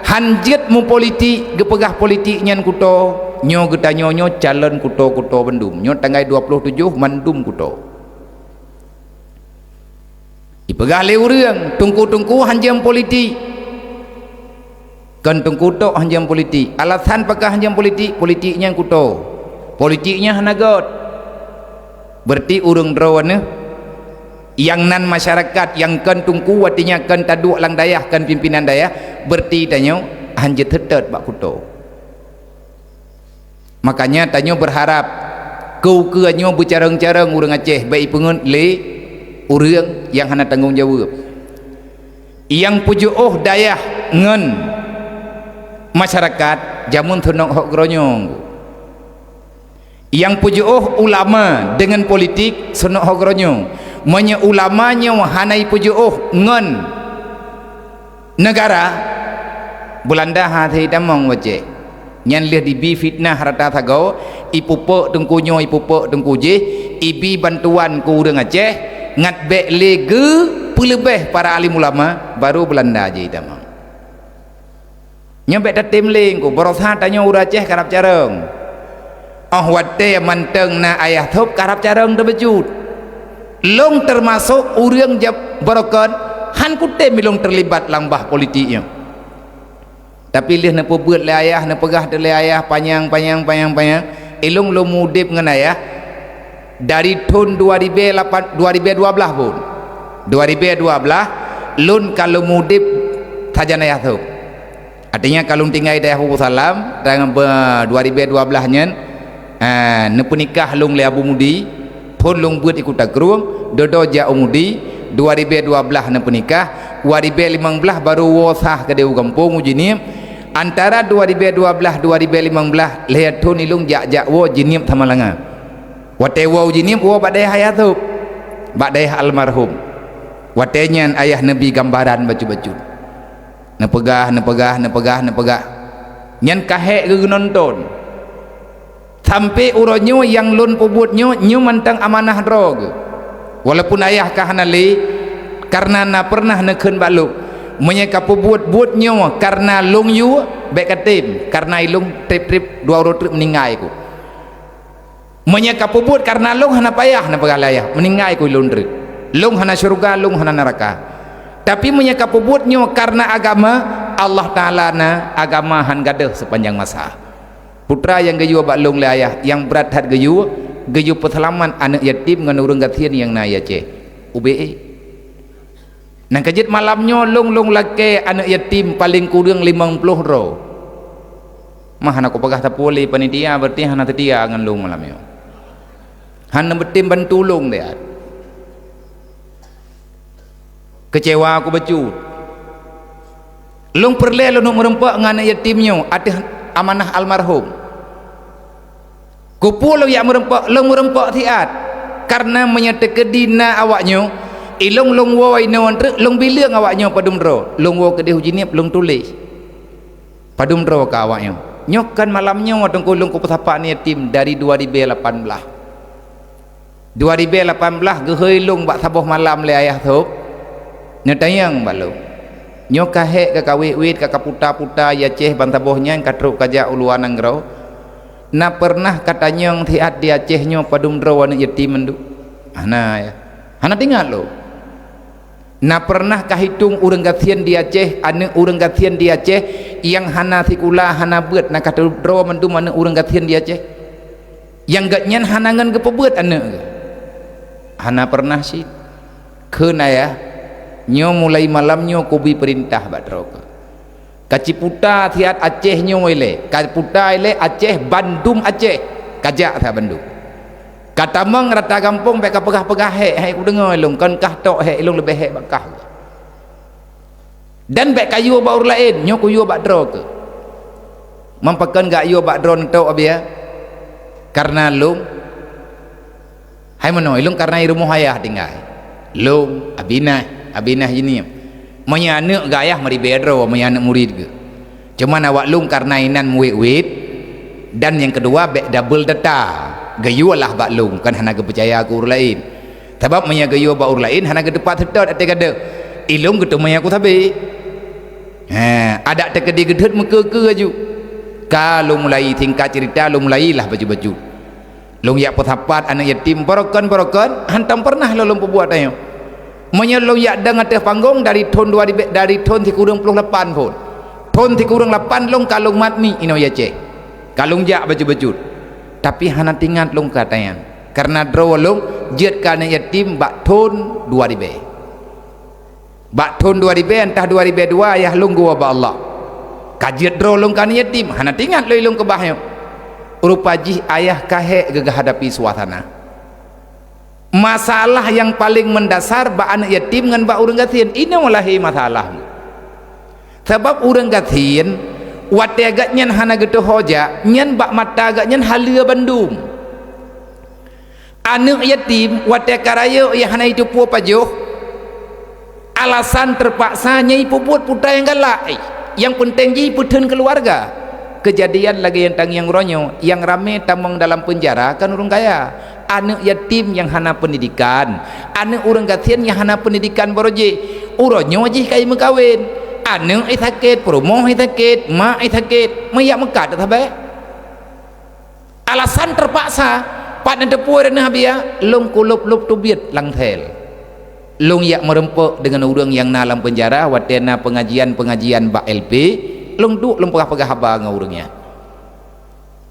han jeuet mupolitik, geupeugah politik nyan kuto, nyoe geutanyoe nyoe calon kuto-kuto bandum. Nyoe tanggai dua ploh tujoh mandum kuto. Ipeugah lé ureuëng, teungku-teungku han jeuet politik. Kon teungku tok han jeuet politik. Alasan pakon han jeuet politik, politik nyan kuto. Politik nyan hana göt. Berarti ureuëng droeneuh nyang nan masyarakat nyang kon teungku, artinya kon taduek lam dayah, kon pimpinan dayah, berarti tanyoe han jeuet teutot bak kuto. Makanya tanyoe berharap keu-keu nyoe beucarông-carông ureuëng Aceh bék ipeungeut lé ureuëng nyang hana tanggong jaweueb. Nyang peujiôh dayah ngon masyarakat jameun seunok hok geuronyoe. Nyang peujiôh ulama deungon politik seunok hok geuronyoe. Meunyoe ulama nyoe hana ipeujiôh ngon neugara, Beulanda hase itamong wacée. Nyan lheueh dibi fitnah rata sagoe, ipupok teungku nyoe, ipupok teungku jih, ibi bantuan keu ureuëng Aceh, ngat bék lé geupeuleubeh para alim ulama, baru Beulanda jih itamong. Nyoe bék tatem lé ku, barosa tanyoe ureuëng Aceh karab carông. Óh watée mantong na ayah thôb karab carông teubeujeuet. Lôn teumasok ureuëng jab barokon, han kutem ilôn teulibat lam bah politik nyoe. Tapi lheueh neupeubeuet lé ayah, neupeugah lé ayah panyang, panyang, panyang, panyang, ilôn lôn mudeb ngon ayah dari thon dua ribée lapan, dua ribée dua blaih phon. Dua ribée dua blaih lôn ka lôn mudeb sajan ayah thôb. Artinya ka lôn tinggai dayah Bubu Salam, dan be-, dua ribée dua blaih nyan, ha, neupeunikah lôn lé Abu Mudi, phon lôn beuet i Kuta Krueng, dodo jak u Mudi, dua ribée dua blaih neupeunikah, dua ribée limong blaih baru woe sah keudeh u gampông u Jeunieb. Antara dua ribée dua blaih, dua ribée limong blaih, lhée thon ilôn jak-jak woe Jeunieb Samalanga. Watée woe u Jeunieb woe bak dayah ayah thôb, bak dayah almarhum. Watée nyan ayah neubi gambaran bacut-bacut. Neupeugah, neupeugah, neupeugah, neupeugah. Nyan ka hék geugeunonton. Sampai uroe nyoe nyang lôn peubuet nyoe, nyoe mantong amanah droe geuh. Walaupun ayah ka hana lé, kareuna na peureunah neukheun bak lôn, meunyoe ka peubuet buet nyoe kareuna lôn yue, bék katem, kareuna ilôn treb-treb dua uroe treuk meuninggai ku. Meunyoe ka peubuet kareuna lôn hana payah neupeugah lé ayah, meuninggai ku ilôn treuk. Lôn hana syeuruga, lôn hana neuraka. Tapi meunyoe ka peubuet nyoe kareuna agama, Allah Taala na agama han gadôh seupanjang masa. Putra nyang geuyue bak lôn lé ayah, nyang brat that geuyue, geuyue peuseulamat aneuëk yatim ngon ureuëng gasien nyang na i Aceh. Ubé. Nyang ka jeuet malam nyoe lôn, lôn lakée aneuëk yatim paleng kureueng limong ploh droe. Mah hana kupeugah sapeue lé panitia, berarti hana seutia ngon lôn malam nyoe. Hana beutem bantu lôn siat. Keucewa ku bacut. Lôn peureulée lôn meureumpok ngon aneuëk yatim nyoe ateueh amanah almarhum. Keupeue lôn jak meureumpok? Lôn meureumpok siat. Kareuna meunyoe teukeudi na awaknyoe, ilôn lôn woe inoe treuk lôn bileueng awaknyoe padum droe. Lôn woe keudeh u Jeunieb lôn tuléh padum droe keu awaknyoe. Nyoe kan malam nyoe teungku lôn kupeusapat aneuëk yatim dari dua ribée lapan blaih. Dua ribée lapan blaih geuhôi lôn bak saboh malam lé ayah thôb, neutanyong bak lôn. Nyoe ka hék ka kawét-wét, ka kaputa-puta i Aceh ban saboh nyan ka trok kajak u luwa nanggroe. Na peureunah katanyong siat di Aceh nyoe padum droe aneuëk yatim mandum? Hana, ya. Hana teuingat lôn. Na peureunah kahitong ureuëng gasien di Aceh, aneuëk ureuëng gasien di Aceh nyang hana sikula, hana beuet, na katudroe mandum aneuëk ureuëng gasien di Aceh? Nyang geuhnyan hana ngon geupeubeuet aneuëk geuh? Hana peureunah cit. Kheun ayah, nyoe mulai malam nyoe kubri peurintah bak droe keuh. Kaciputa siat Aceh nyoe ilée, kaputa ilée Aceh, bandum Aceh, kajak siat bandum. Katamong rata gampông bék kapeugah-peugah hék, hai kudeungoe lôn, kon kah tok hék, ilôn leubeh hék bak kah. Dan bék kayue bak ureuëng laén, nyoe kuyue bak droe keuh. Meupakon gak yue bak droe neutok, Abiya? Kareuna lôn. Hai meunoe, ilôn kareuna i rumoh ayah tinggai. Lôn, Abinah, Abinah jih nyoe. Meunyoe aneuëk geuh ayah meuribée droe, meunyoe aneuëk murit geuh. Cuman awak lôn kareuna inan muwét-wét, dan nyang keudua bék double data. Geuyue lah bak lôn, kan hana geupeucaya keu ureuëng laén. Sabab meunyoe geuyue bak ureuëng laén hana geuteupat seutôt até gadôh. Ilôn geuteumé aku sabe. He, adak teukeudi geudhôt meukeue-keue aju. Ka lôn mulai singkat ceurita, lôn mulai lah bacut-bacut. Lôn jak peusapat aneuëk yatim, barokon-barokon, hantom peureunah lôn, lôn peubuet tanyoe. Meunyoe lôn jak dong ateueh panggong dari thon dua ribée, dari thon sikureueng ploh lapan phon. Thon sikureueng lapan lôn ka lôn mat mi inoe Aceh. Ka lôn jak bacut-bacut. Tapi hana teuingat lôn keu ata nyan. Kareuna droe lôn jeuet keu aneuëk yatim bak thon dua ribée. Bak thon dua ribée, entah dua ribée dua, ayah lôn geuwoe bak Allah. Ka jeuet droe lôn keu aneuëk yatim, hana teuingat lôn ilôn keubah nyoe. Rupa jih ayah ka hék geugeuhadapi suasana. Masalah nyang paleng meundasar bak aneuëk yatim ngon bak ureuëng gasien, inoe lahé masalah. Sabab ureuëng gasien, watée geuhnyan hana geuteuho jak, nyan bak mata geuhnyan haleue bandum. Aneuëk yatim watée ka rayeuk nyang hana jiteupeue pajoh, alasan teupaksa nyang jipeubuet peue nyang galak, eh, nyang peunteng jih peutheun keuluwarga. Keujadian lagée nyang tangieng uroe nyoe, nyang ramé tamong dalam peunjara kan ureuëng kaya. Aneuëk yatim nyang hana peundidikan, aneuëk ureuëng gasien nyang hana peundidikan barô jih, uroe nyoe jih ka jimeukawen. Aneuëk jih sakét, peurumoh jih sakét, mak jih sakét, meujak meukat that sabe. Alasan teupaksa, pat neuteupeue droeneuh Abiya, lôn kulôb-lôb teubiet lam sel. Lôn jak meureumpok deungon ureuëng nyang na lam peunjara watée na peungajian-peungajian bak L P, lôn duek lôn peugah-peugah haba ngon ureuëng nyan.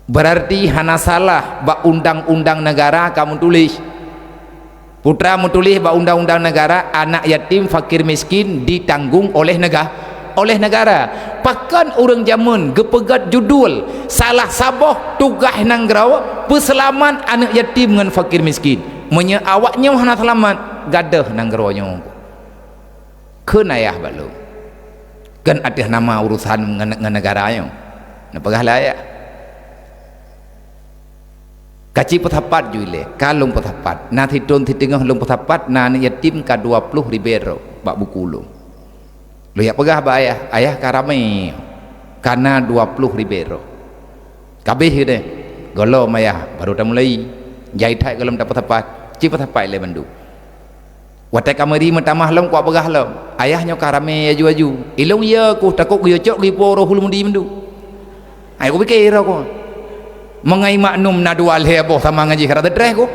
Beurarti hana salah bak undang-undang neugara ka meutuléh. Putra meutuléh bak undang-undang neugara, anak yatim, fakir miskin ditanggung oleh nega-, oleh negara. Pakon ureuëng jameun geupeugét judul salah saboh tugaih nanggroe peuseulamat aneuëk yatim ngon fakir miskin? Meunyoe awak nyoe hana seulamat, gadôh nanggroe nyoe. Kheun ayah bak lôn, kon ateueh nama urosan ngon, ngon neugara nyoe. Neupeugah lé ayah. Kaci peusapat ju ilée, ka lôn peusapat. Na sithon siteungoh lôn peusapat, na aneuëk yatim ka dua ploh ribée droe bak buku lôn. Lôn jak peugah bak ayah, ayah ka ramé, ka na dua ploh ribée droe. Ka abéh geude, gohlom ayah, barô tamulai. Jai that gohlom tapeusapat, ci peusapat ilée bandum. Watée ka meuri meutamah lom, kupeugah lom, ayah nyoe ka ramé aju-aju. Ilôn yö ku takot geuyue cok geuipo roh hul mudi mandum. Ai kupike roh ku. Meungai maknum na dua lhée boh sama ngon jih rata dreh ku.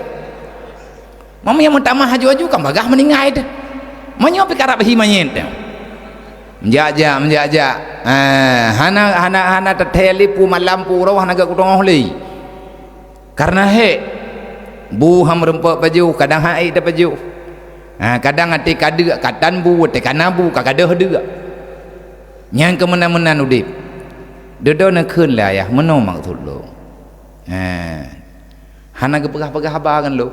Meunyoe meutamah aju-aju kan bagah meuninggai teuh. Meunyoe pi karab hi manyét teuh. Meujak-jak, meujak-jak. Eh, hana, hana, hana teuthée lé pu malam pu roh hana geukutongoh lé. Kareuna hék, bu ham rumpok pajoh, kadang han ék tapajoh. Ha, kadang até ka deuk, ka tan bu, até ka na bu, ka gadôh deuk. Nyang keumeunan-meunan udeb. Dudoe neukheun lé ayah, meunoe maksud lôn. Ha. Hana geupeugah-peugah haba ngon lôn.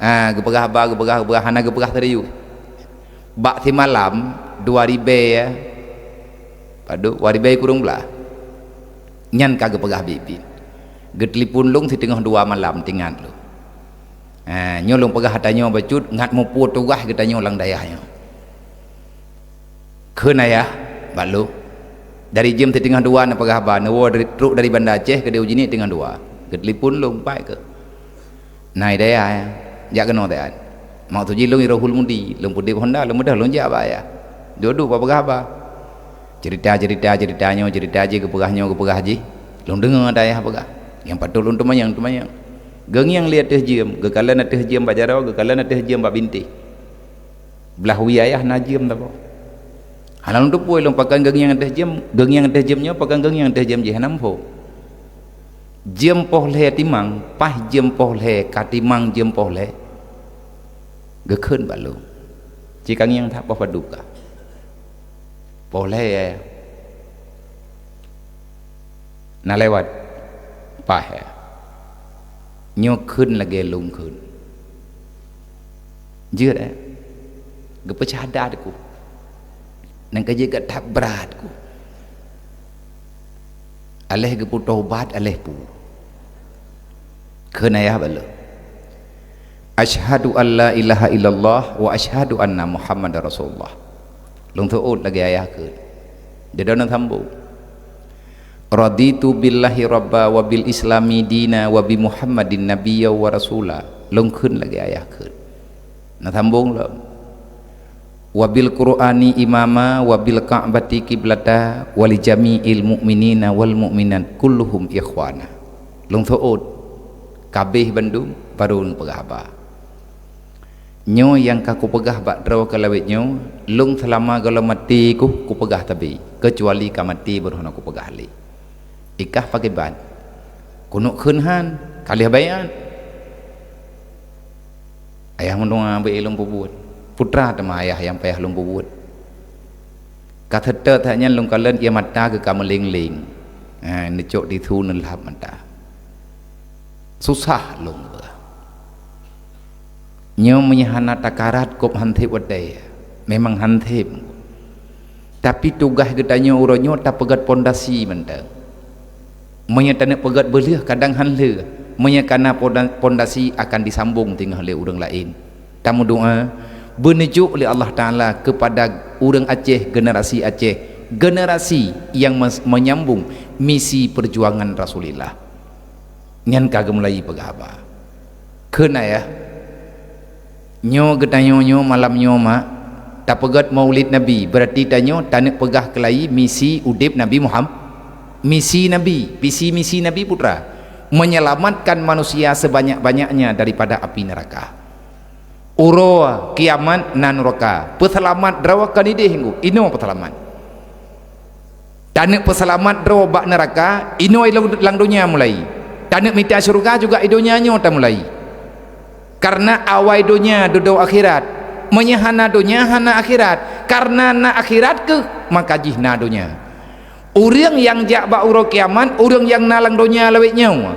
Ha, geupeugah haba, geupeugah, geupeugah, hana geupeugah serius. Bak simalam, dua ribée, padub, dua ribée kureueng blaih. Nyan ka geupeugah biet-biet. Geutelepon lôn siteungoh dua malam, teuingat lôn. Ha, nyoe lôn peugah ata nyoe bacut, ngat muphom tugaih geutanyoe lam dayah nyoe. Kheun ayah bak lôn, dari jeuem siteungoh dua neupeugah haba, neuwoe dari, trok dari Banda Aceh keudeh u Jeuniet siteungoh dua. Geutelepon lôn, pai keuh. Na i dayah, jak keunoe siat. Maksud jih lôn i Rohul Mudi, lôn peudeh Honda, lôn beudôh lôn jak bak ayah. Duek-duek bak peugah haba. Ceurita-ceurita, ceurita nyoe, ceurita jih, geupeugah nyoe, geupeugah jih. Lôn deungoe ata ayah peugah. Nyang patôt lôn teumanyong, teumanyong. Geungieng lé ateueh jeuem, geukalon ateueh jeuem bak jaroe, geukalon ateueh jeuem bak bintéh. Blah wie ayah na jeuem saboh. Hana lôn teupeue lôn pakon geungieng ateueh jeuem, geungieng ateueh jeuem nyoe pakon geungieng ateueh jeuem jih hana muphom. Jeuem poh lhée timang, paih jeuem poh lhée ka timang jeuem poh lhée. Geukheun bak lôn. Ci ka ngieng that poh padub ka. Poh lhée na lewat paih. Nyoe kheun lagée lôn kheun. Jeuet, eh? Geupeucah adat ku. Nang ka jeuet that brat ku. Aléh geupeu taubat, aléh pu. Kheun ayah bak lôn, "Asyhadu an la ilaha illallah wa asyhadu anna Muhammadar Rasulullah." Lôn seuôt lagée ayah kheun. Di droeneuh sambông, "Raditu billahi rabba wa bil islami dina wa bi Muhammadin nabiyya wa rasula." Lôn kheun lagée ayah kheun. Na sambông lom, "Wa bil Qur'ani imama wa bil Ka'bati qiblata wa li jami'il mu'minina wal mu'minat kulluhum ikhwana." Lôn seuôt, ka abéh bandum, barô lôn peugah haba. Nyoe nyang ka kupeugah bak droe keulawét nyoe, lôn seulama gohlom maté kuh kupeugah sabe, keucuali ka maté baroe hana kupeugah lé. Ikah pakriban? Keuneuk kheun han, ka lheueh baiát. Ayah meudoá beu lôn peubuet. Putra teuma ayah nyang payah lôn peubuet. Ka seutôt that nyan lôn kalon ié mata geuh ka meuléng-léng. Ha, neucok tisu neulhab mata. Susah lôn beuh. Nyoe meunyoe hana takarat kôb han sép watée, memang han sép. Tapi tugaih geutanyoe uroe nyoe tapeugét pondasi mantong. Meunyoe taneuk peugét beulheueh kadang han lheueh, meunyoe kana ponda-, pondasi akan disambông teungoh lé ureuëng laén. Tameudoá, beuneujok lé Allah Taala keupada ureuëng Aceh, generasi Aceh, generasi nyang mes-, menyambung misi peujuangan Rasulillah. Nyan ka geumulai peugah haba. Kheun ayah, nyoe geutanyoe nyoe malam nyoe mak, tapeugét Maulid Nabi, beurati tanyoe taneuk peugah keulayi misi udeb Nabi Muham-, misi Nabi, visi misi Nabi putra, menyelamatkan manusia sebanyak-banyaknya daripada api neraka. Uroe kiamat na nuraka, peuseulamat droe kon ideh ngu, inoe peuseulamat. Taneuk peuseulamat droe bak neuraka, inoe lam, lam donya mulai. Taneuk mita syeuruga juga i donya nyoe tamulai. Kareuna awai donya dudoe akhirat. Meunyoe hana donya, hana akhirat. Kareuna na akhirat keuh, maka jih na donya. Ureuëng nyang jak bak uroe kiamat, ureuëng nyang na lam donya lawét nyoe.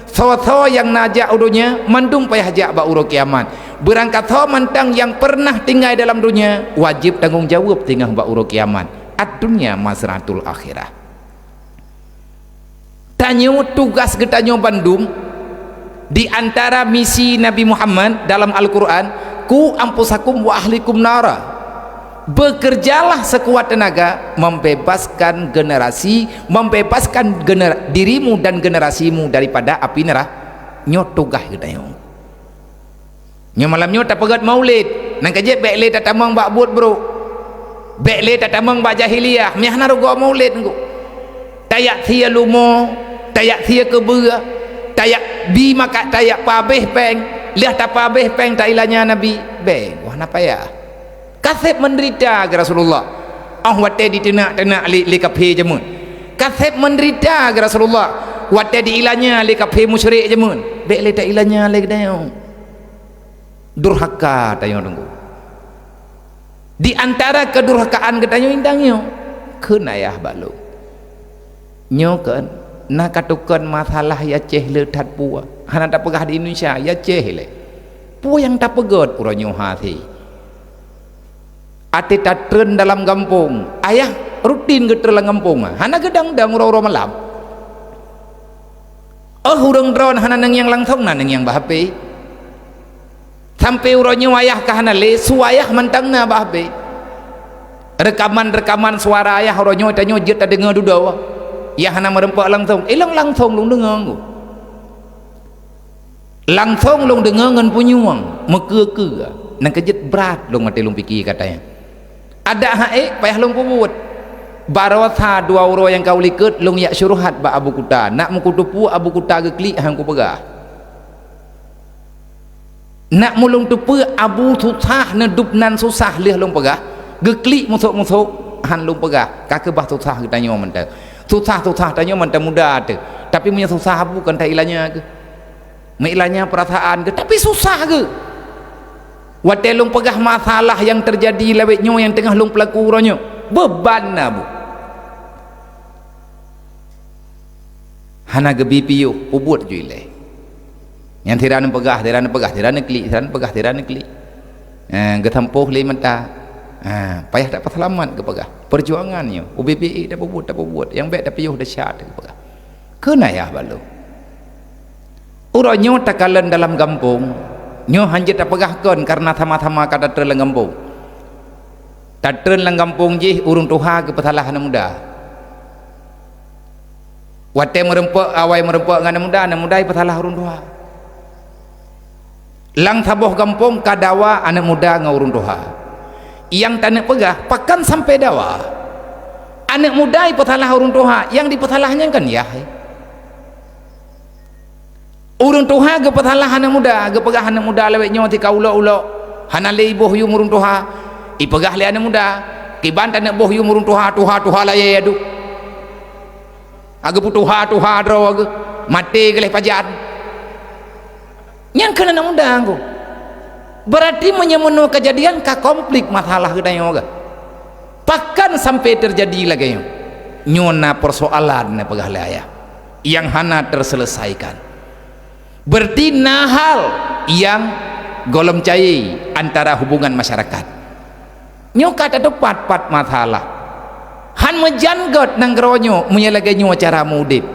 Soe-soe nyang na jak u donya, mandum payah jak bak uroe kiamat. Beurangkasoe mantong nyang peureunah tinggai dalam donya, wajéb tanggong jaweueb teungoh bak uroe kiamat. Ad-dunya mazra'atul akhirah. Tanyoe tugaih geutanyoe bandum di antara misi Nabi Muhammad dalam Al-Quran, "Qu anfusakum wa ahlikum nara." Bekerjalah sekuat tenaga membebaskan generasi, membebaskan gener-, dirimu dan generasimu daripada api neraka. Nyoe tugaih geutanyoe. Nyoe malam nyoe tapeugét Maulid, nang ka jeuet bék lé tatamong bak buet brok. Bék lé tatamong bak jahiliyah, meuhana rugoe Maulid ngu. Tajak sie lumo, tajak sie keubeue, tajak bi maka tajak pabéh péng, lheueh tapabéh péng tailanya Nabi. Bék, wah na payah. Ka sép meudeurita geuh Rasulullah. Óh watée diteunak-teunak lé, lé kaphé jameun. Ka sép meudeurita geuh Rasulullah. Watée diilanya lé kaphé musyrik jameun. Bék lé tailanya lé geutanyoe. Durhaka tanyoe teungku. Di antara keudurhakaan geutanyoe indang nyoe, kheun ayah bak lôn. Nyoe kan, na katukon masalah i Aceh le that peue. Hana tapeugah di Indonesia, i Aceh le. Peue nyang tapeugét uroe nyoe hase. Até tatreun dalam gampông, ayah rutin geutreun lam gampông, hana geudang-dang uroe-uroe malam. Óh ureuëng droen hana neungieng langsong na neungieng bak H P. Sampai uroe nyoe ayah ka hana lé, su ayah mantong na bak H P. Reukaman-reukaman suara ayah uroe nyoe tanyoe jeuet tadeungoe dudoe. Yah hana meureumpok langsong, ilong langsong lôn deungoe. Langsong lôn deungoe ngon punyueng, meukeue-keue. Nang keujeuet brat lôn maté lôn pike kata nyan. Adak hak ék payah lôn peubuet. Baroesa dua uroe nyang ka u likot lôn jak syuruhat bak Abu Kuta. Nak meukuteupeu Abu Kuta geuklik han kupeugah. Nak meulôn teupeu Abu susah, neudub nan susah lheueh lôn peugah. Geuklik musok-musok han lôn peugah. Ka keubah susah geutanyoe mantong. Susah-susah tanyoe mantong muda teuh. Tapi meunyoe susah Abu kan ta ilanya keuh. Meuilanya peurasaan geuh, tapi susah geuh. Watée lôn peugah masalah nyang teujadi lawét nyoe nyang teungoh lôn peulaku uroe nyoe, beuban na bu. Hana geubi piôh, peubuet ju ilée. Nyang sira neupeugah, sira neupeugah, sira neuklik, sira neupeugah, sira neuklik. Eh, geusampôh lé mata. Ha, payah tapeuseulamat geupeugah. Peujuangan nyoe, ubé-bé tapeubuet, tapeubuet. Nyang bék tapiôh desya teuh geupeugah. Kheun ayah bak lôn. Uroe nyoe takalon dalam gampông, nyoe hanjeuet tapeugah kon kareuna sama-sama ka tatreun lam gampông. Tatreun lam gampông jih ureuëng tuha geupeusalah aneuëk muda. Watée meurumpok, awai meurumpok ngon aneuëk muda, aneuëk muda jipeusalah ureuëng tuha. Lam saboh gampông ka dawa aneuëk muda ngon ureuëng tuha. Nyang taneuk peugah, pakon sampoe dawa? Aneuëk muda jipeusalah ureuëng tuha, nyang jipeusalah nyan kan yah. Ureuëng tuha geupeusalah aneuëk muda, geupeugah aneuëk muda lawét nyoe tika ulok-ulok, hana lé iboh yum ureuëng tuha. Ipeugah lé aneuëk muda, kiban taneuk boh yum ureuëng tuha, tuha-tuha layée aduh. Ageuh peutuha-tuha droe geuh, maté geuh lé pajan. Nyang kheun aneuëk muda ngku. Berarti meunyoe meunoe keujadian ka konflik masalah geutanyoe geuh. Pakon sampoe teujadi lagée nyoe? Nyoe na peusoalan neupeugah lé ayah nyang hana teuseuleusaikon. Berarti na hal nyang gohlom cayée antara hubungan masyarakat. Nyoe ka tateupat-pat masalah. Han meujan gét nanggroe nyoe meunyoe lagée nyoe cara meuudeb.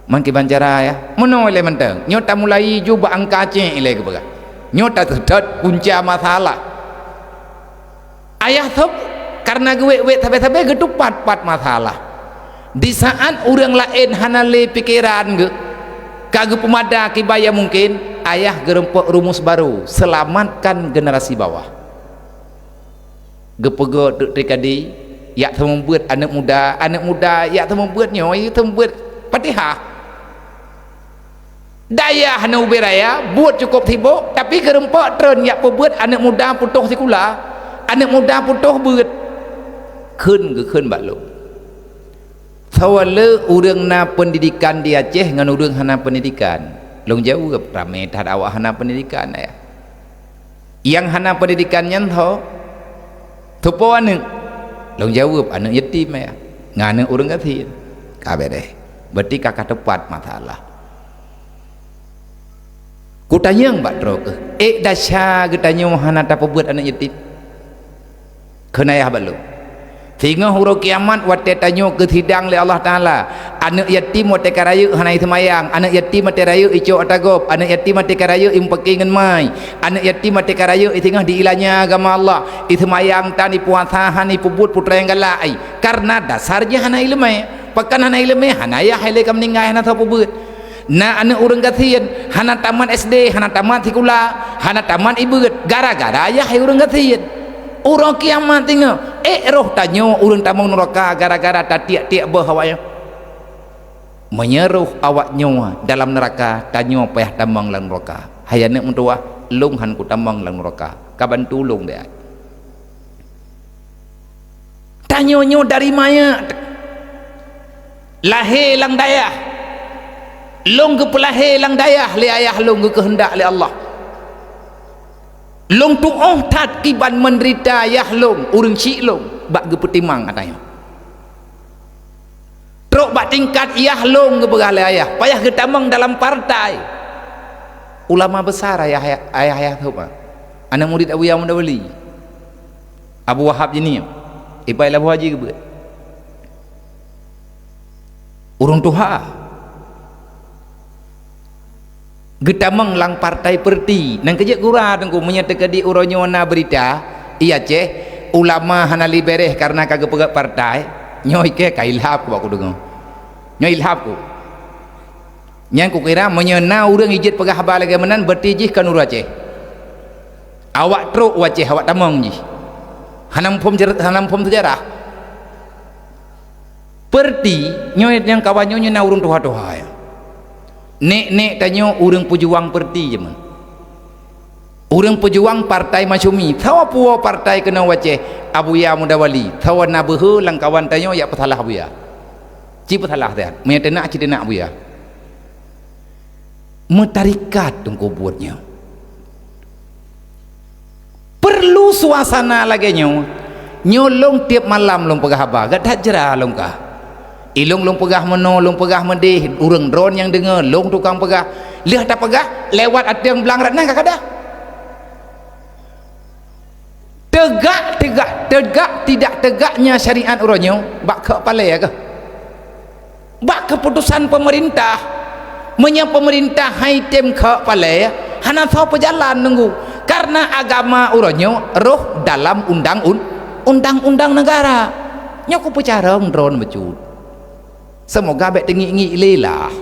Man kiban cara ya. Meunoe lé mantong. Nyoe tamulai ju bak angka Aceh ilée geupeugah. Nyoe taseutôt punca masalah. Ayah thôb kareuna geuwét-wét sabe-sabe geuteupat-pat masalah. Di saat ureuëng laén hana lé pikeran geuh, ka geupeumada kiban nyang mungken, ayah geurumpok rumus barô, selamatkan generasi bawah. Geupeugah teuk tragedi, jak seumeubeuet aneuëk muda, aneuëk muda jak seumeubeuet nyoe, seumeubeuet Fatihah. Dayah na ubé raya, buet cukôp sibok, tapi geurumpok treun jak peubeuet aneuëk muda putôh sikula, aneuëk muda putôh beuet. Kheun geukheun bak lôn, "Soe le ureuëng na peundidikan di Aceh ngon ureuëng hana peundidikan?" Lôn jaweueb, "Ramé that awak hana peundidikan, ayah." Nyang hana peundidikan nyan ho, teupo aneuëk? Lôn jaweueb, "Aneuëk yatim, ya, ngon aneuëk ureuëng gasien." Ka beureh. Berarti ka, ka teupat masalah. Kutanyong bak droe keuh, ék desya geutanyoe hana tapeubeuet aneuëk yatim? Kheun ayah bak lôn, singoh uroe kiamat watée tanyoe geusidang lé Allah Taala, aneuëk yatim watée ka rayeuk hana iseumayang, aneuëk yatim watée rayeuk icok ata gob, aneuëk yatim watée ka rayeuk imeupaké ngon mai, aneuëk yatim watée ka rayeuk isingoh diilanya agama Allah, iseumayang tan, ipuasa han, ipeubuet peue nyang galak, ai, kareuna dasar jih hana iéleumé. Pakon hana iéleumé? Hana yah ilée ka meuninggai, hana soe peubeuet. Na aneuëk ureuëng gasien, hana tamat S D, hana tamat sikula, hana tamat ibeuet, gara-gara yah ureuëng gasien. Uroe kiamat singoh, ék roh tanyoe ureuëng tamong nuraka gara-gara tatiek-tiek boh awaknyoe? Meunyoe roh awaknyoe dalam nuraka, tanyoe payah tamong lam nuraka. Hai aneuëk meutuwah, lôn han kutamong lam nuraka. Ka bantu lôn deh. Tanyoe nyoe dari manyét, lahé lam dayah. Lôn geupeulahé lam dayah lé ayah lôn, geukeuheundak lé Allah. Lôn tuoh that kiban meunderita yah lôn, ureuëng chik lôn, bak geupeutimang ata nyoe. Trok bak tingkat yah lôn geupeugah lé ayah, payah geutamong dalam partai. Ulama besar ayah, ayah, ayah tu, Pak. Aneuk murid Abu Ya'la Mudawali. Abu Wahab jinih, ipai Abu Haji geubeuet. Ureuëng tuha. Geutamong lam partai peureuti. Nang keujeuet gura teungku, meunyoe teukeudi uroe nyoe na beurita, i Aceh, ulama hana lé beureh kareuna ka geupeugét partai, nyoe ikée ka ilhab ku bak kudeungoe. Nyoe ilhab ku. Nyang kukira, meunyoe na ureuëng ijeuet peugah haba lagée meunan, beureuti jih kon ureuëng Aceh. Awak trok u Aceh, awak tamong jih. Hana muphom jer-, hana muphom seujarah. Perti nyoe nyang kawan nyoe, nyoe na ureuëng tuha-tuha, ya. Nek-nek tanyoe ureuëng peujuang Perti jameun. Ureuëng peujuang Partai Masyumi. Sawa puwoe partai keunoe u Aceh, Abuya Muda Wali. Sawa na beuhe lam kawan tanyoe yak peusalah Abuya. Ci peusalah that. Meunyo teunak, ci teunak Abuya. Meutarikat teungku buet nyoe. Perlu suasana lagée nyoe. Nyoe lôn tieb malam lôn peugah haba, gata jra lôn kah. Ilôn lôn peugah meunoe, lôn peugah meudeh, ureuëng droe nyang deungoe, lôn tukang peugah. Lheueh tapeugah, lewat ateueng blang rat na ka kada. Tegak, tegak, tegak, tidak tegaknya syariat uroe nyoe bak kheuk palée keuh. Bak keuputosan peumeurintah. Meunyoe peumeurintah hai tem kheuk palée, hana soe peujalan nunggu. Karena agama uroe nyoe roh dalam undang-un-, undang-undang negara. Nyoe kupeucarông droe bacut. Seumoga bék teungiek-ngiek lé lah.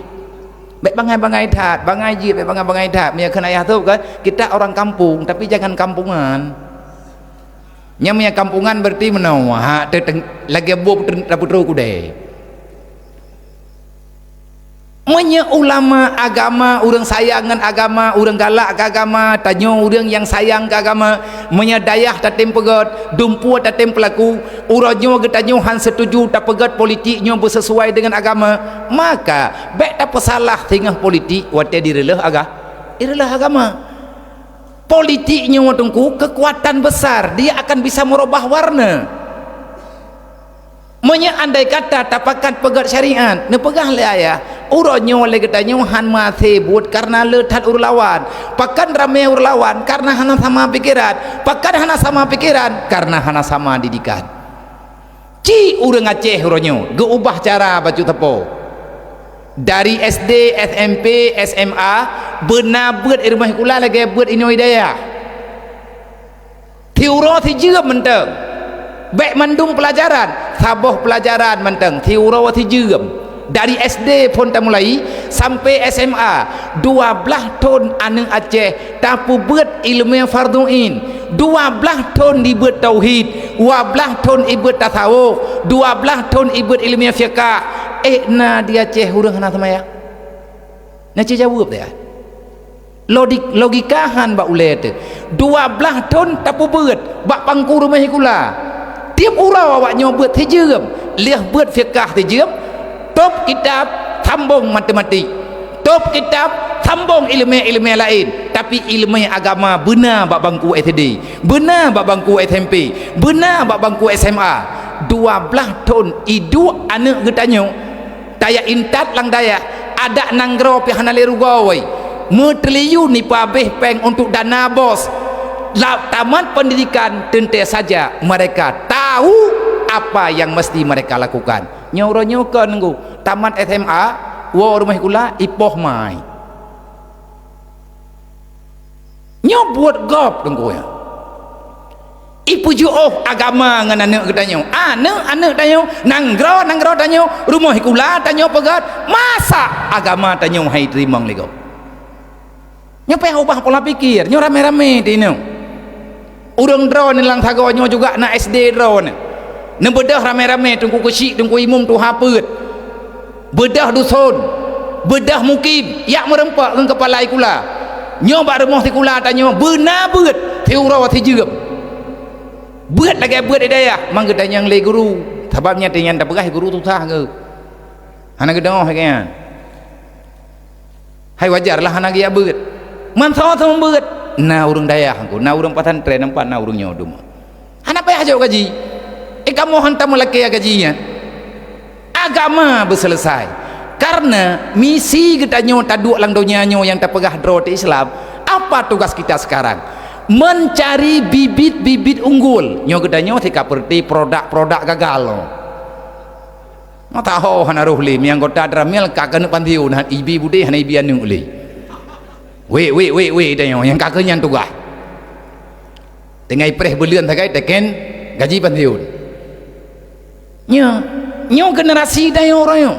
Bék bangai-bangai that, bangai jeuet, bék bangai-bangai that. Meunyoe kheun ayah tôb kan, kita orang kampung, tapi jangan kampungan. Nyang meunyoe kampungan berarti meunoe, ha, teuteng-, lagée boh teuteng-, tapeutrok kudée. Meunyoe ulama agama, ureuëng sayang ngon agama, ureuëng galak keu agama, tanyoe ureuëng nyang sayang keu agama, meunyoe dayah tatem peugét, dumpeue tatem peulaku, uroe nyoe geutanyoe han setuju tapeugét politik nyoe beuseusuai deungon agama, maka bék tapeusalah singoh politik watée direuleuh aga-, direuleuh agama. Politik nyoe teungku keukuatan besar, dia akan bisa meurubah warna. Meunyoe andai kata tapakat peugét syariat, neupeugah lé ayah, uroe nyoe lé geutanyoe han meuaséh buet kareuna le that ureuëng lawan. Pakon ramé ureuëng lawan? Kareuna hana sama pikeran. Pakon hana sama pikeran? Kareuna hana sama didikan. Ci ureuëng Aceh uroe nyoe geuubah cara bacut sapo. Dari S D, S M P, S M A, beuna beuet i rumoh sikula lagée beuet inoe i dayah. Siuroe sijeuem mantong. Bék mandum peulajaran, saboh peulajaran mantong, siuroe sijeuem. Dari S D phon tamulai sampai S M A, dua blaih thon aneuëk Aceh tapeubeuet iéleumé fardhu ain, dua blaih thon dibeuet tauhid, dua blaih thon ibeuet tasawuf, dua blaih thon ibeuet iéleumé fiqah. Ék na di Aceh ureuëng hana seumayang? Na ci jaweueb teuh. Lodi-, logika han bak ulée teuh. Dua blaih thon tapeubeuet bak bangku rumoh sikula. Tieb uroe awak nyoe beuet sijeuem, lheueh beuet fiqah sijeuem, tôb kitab sambong matematik, tôb kitab sambong iéleumé-iéleumé laén, tapi iéleumé agama beuna bak bangku S D, beuna bak bangku S M P, beuna bak bangku S M A. Dua blaih thon iduek aneuëk geutanyoe. Tajak intat lam dayah, adak nanggroe pih hana lé rugoe. Meutriliun ipeuhabéh péng untuk dana bos. Lam tamat pendidikan, teuntée saja mereka tahu apa yang mesti mereka lakukan. Nyoe uroe nyoe kon nunggu tamat S M A, woe rumoh sikula, ipoh mai. Nyoe buet gob teungku nyan. Ipeujiôh agama ngon aneuëk geutanyoe. Aneuëk-aneuëk tanyoe, nanggroe-nanggroe tanyoe, rumoh sikula tanyoe peugét, masa agama tanyoe hai teurimong lé gob. Nyoe payah ubah pola pikir, nyoe ramé-ramé tinoe. Ureuëng droeneuh lam sagoe nyoe juga na S D droeneuh. Neubeudôh ramé-ramé, teungku keuchik, teungku imum, tuha peuet. Beudôh duson, beudôh mukim, yak meureumpok ngon keupala sikula. Nyoe bak rumoh sikula tanyoe beuna beuet siuroe sijeuem. Beuet lagée beuet di dayah, mang geutanyoe lé guru. Sabab nyan tanyoe tapeugah guru susah geuh. Hana geudeungoe lagée nyan. Hai wajar lah hana geujak beuet. Man soe-soe beuet. Na ureuëng dayah aku, na ureuëng pesantren, nampak na ureuëng nyoe dum. Hana payah jok gaji. Eh, kamoe hantom meulakée gaji nyan. Agama beuseuleusai. Karena misi geutanyoe taduek lam donya nyoe nyang tapeugah droe teuh Islam. Apa tugas kita sekarang? Mencari bibit-bibit unggul. Nyoe geutanyoe sika peureuti produk-produk gagal. Mata ho hana roh lé, mi anggota Dramil ka keuneuk pansiun, han ibi budé hana ibi aneuëk lé. Wék, wék, wék, wék, tanyoe nyang ka keuh nyan tugaih. Tinggai preh buleuen sagai teken gaji pansiun. Nyoe, nyoe generasi tanyoe uroe nyoe.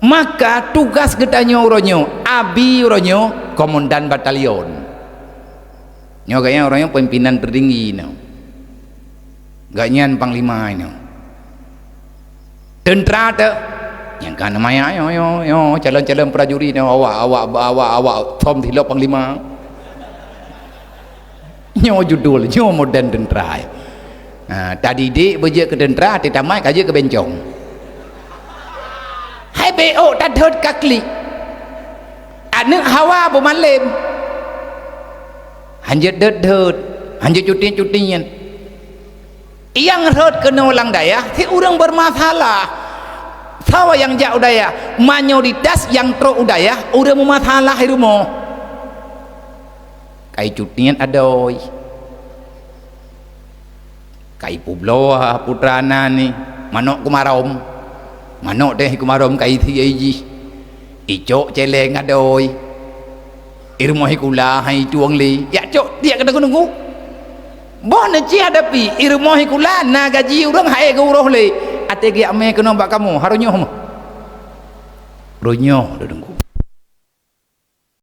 Maka tugas geutanyoe uroe nyoe, abi uroe nyoe komandan batalion. Nyoe gaya uroe nyoe pimpinan tertinggi nyoe. Gobnyan panglima nyoe. Teuntra teuh, nyang ka namanya, yo, yo, yo, calon-calon prajurit nyoe, awak, awak, awak, awak, som silop panglima. Nyoe judul, nyoe modern teuntra. Ha, tadidik beujeuet keu teuntra, teutamai ka jeuet keu bencong. Hai beok tathot ka klik. Aneuk hawa beumalem. Hanjeuet dot-dot, hanjeuet cutian-cutian. Nyang rhot keunoe lam dayah, si ureuëng bermasalah. Sawa nyang jak u dayah, mayoritas nyang trok u dayah, ureuëng meumasalah di rumoh. Kai cutian adoe. Kai publoe putra na ni, manok kumarom. Manok teh kumarom kai sie jih. Icok celeng adoe. I rumoh sikula hai tueng lé. Jak cok tiek kata nunggu. Boh neuci hadapi, i rumoh sikula na gaji ureuëng hai geuroh lé. Até geujak mé keunoe bak kamoe, harôh nyoe mah. Roh nyoe teudeungoe.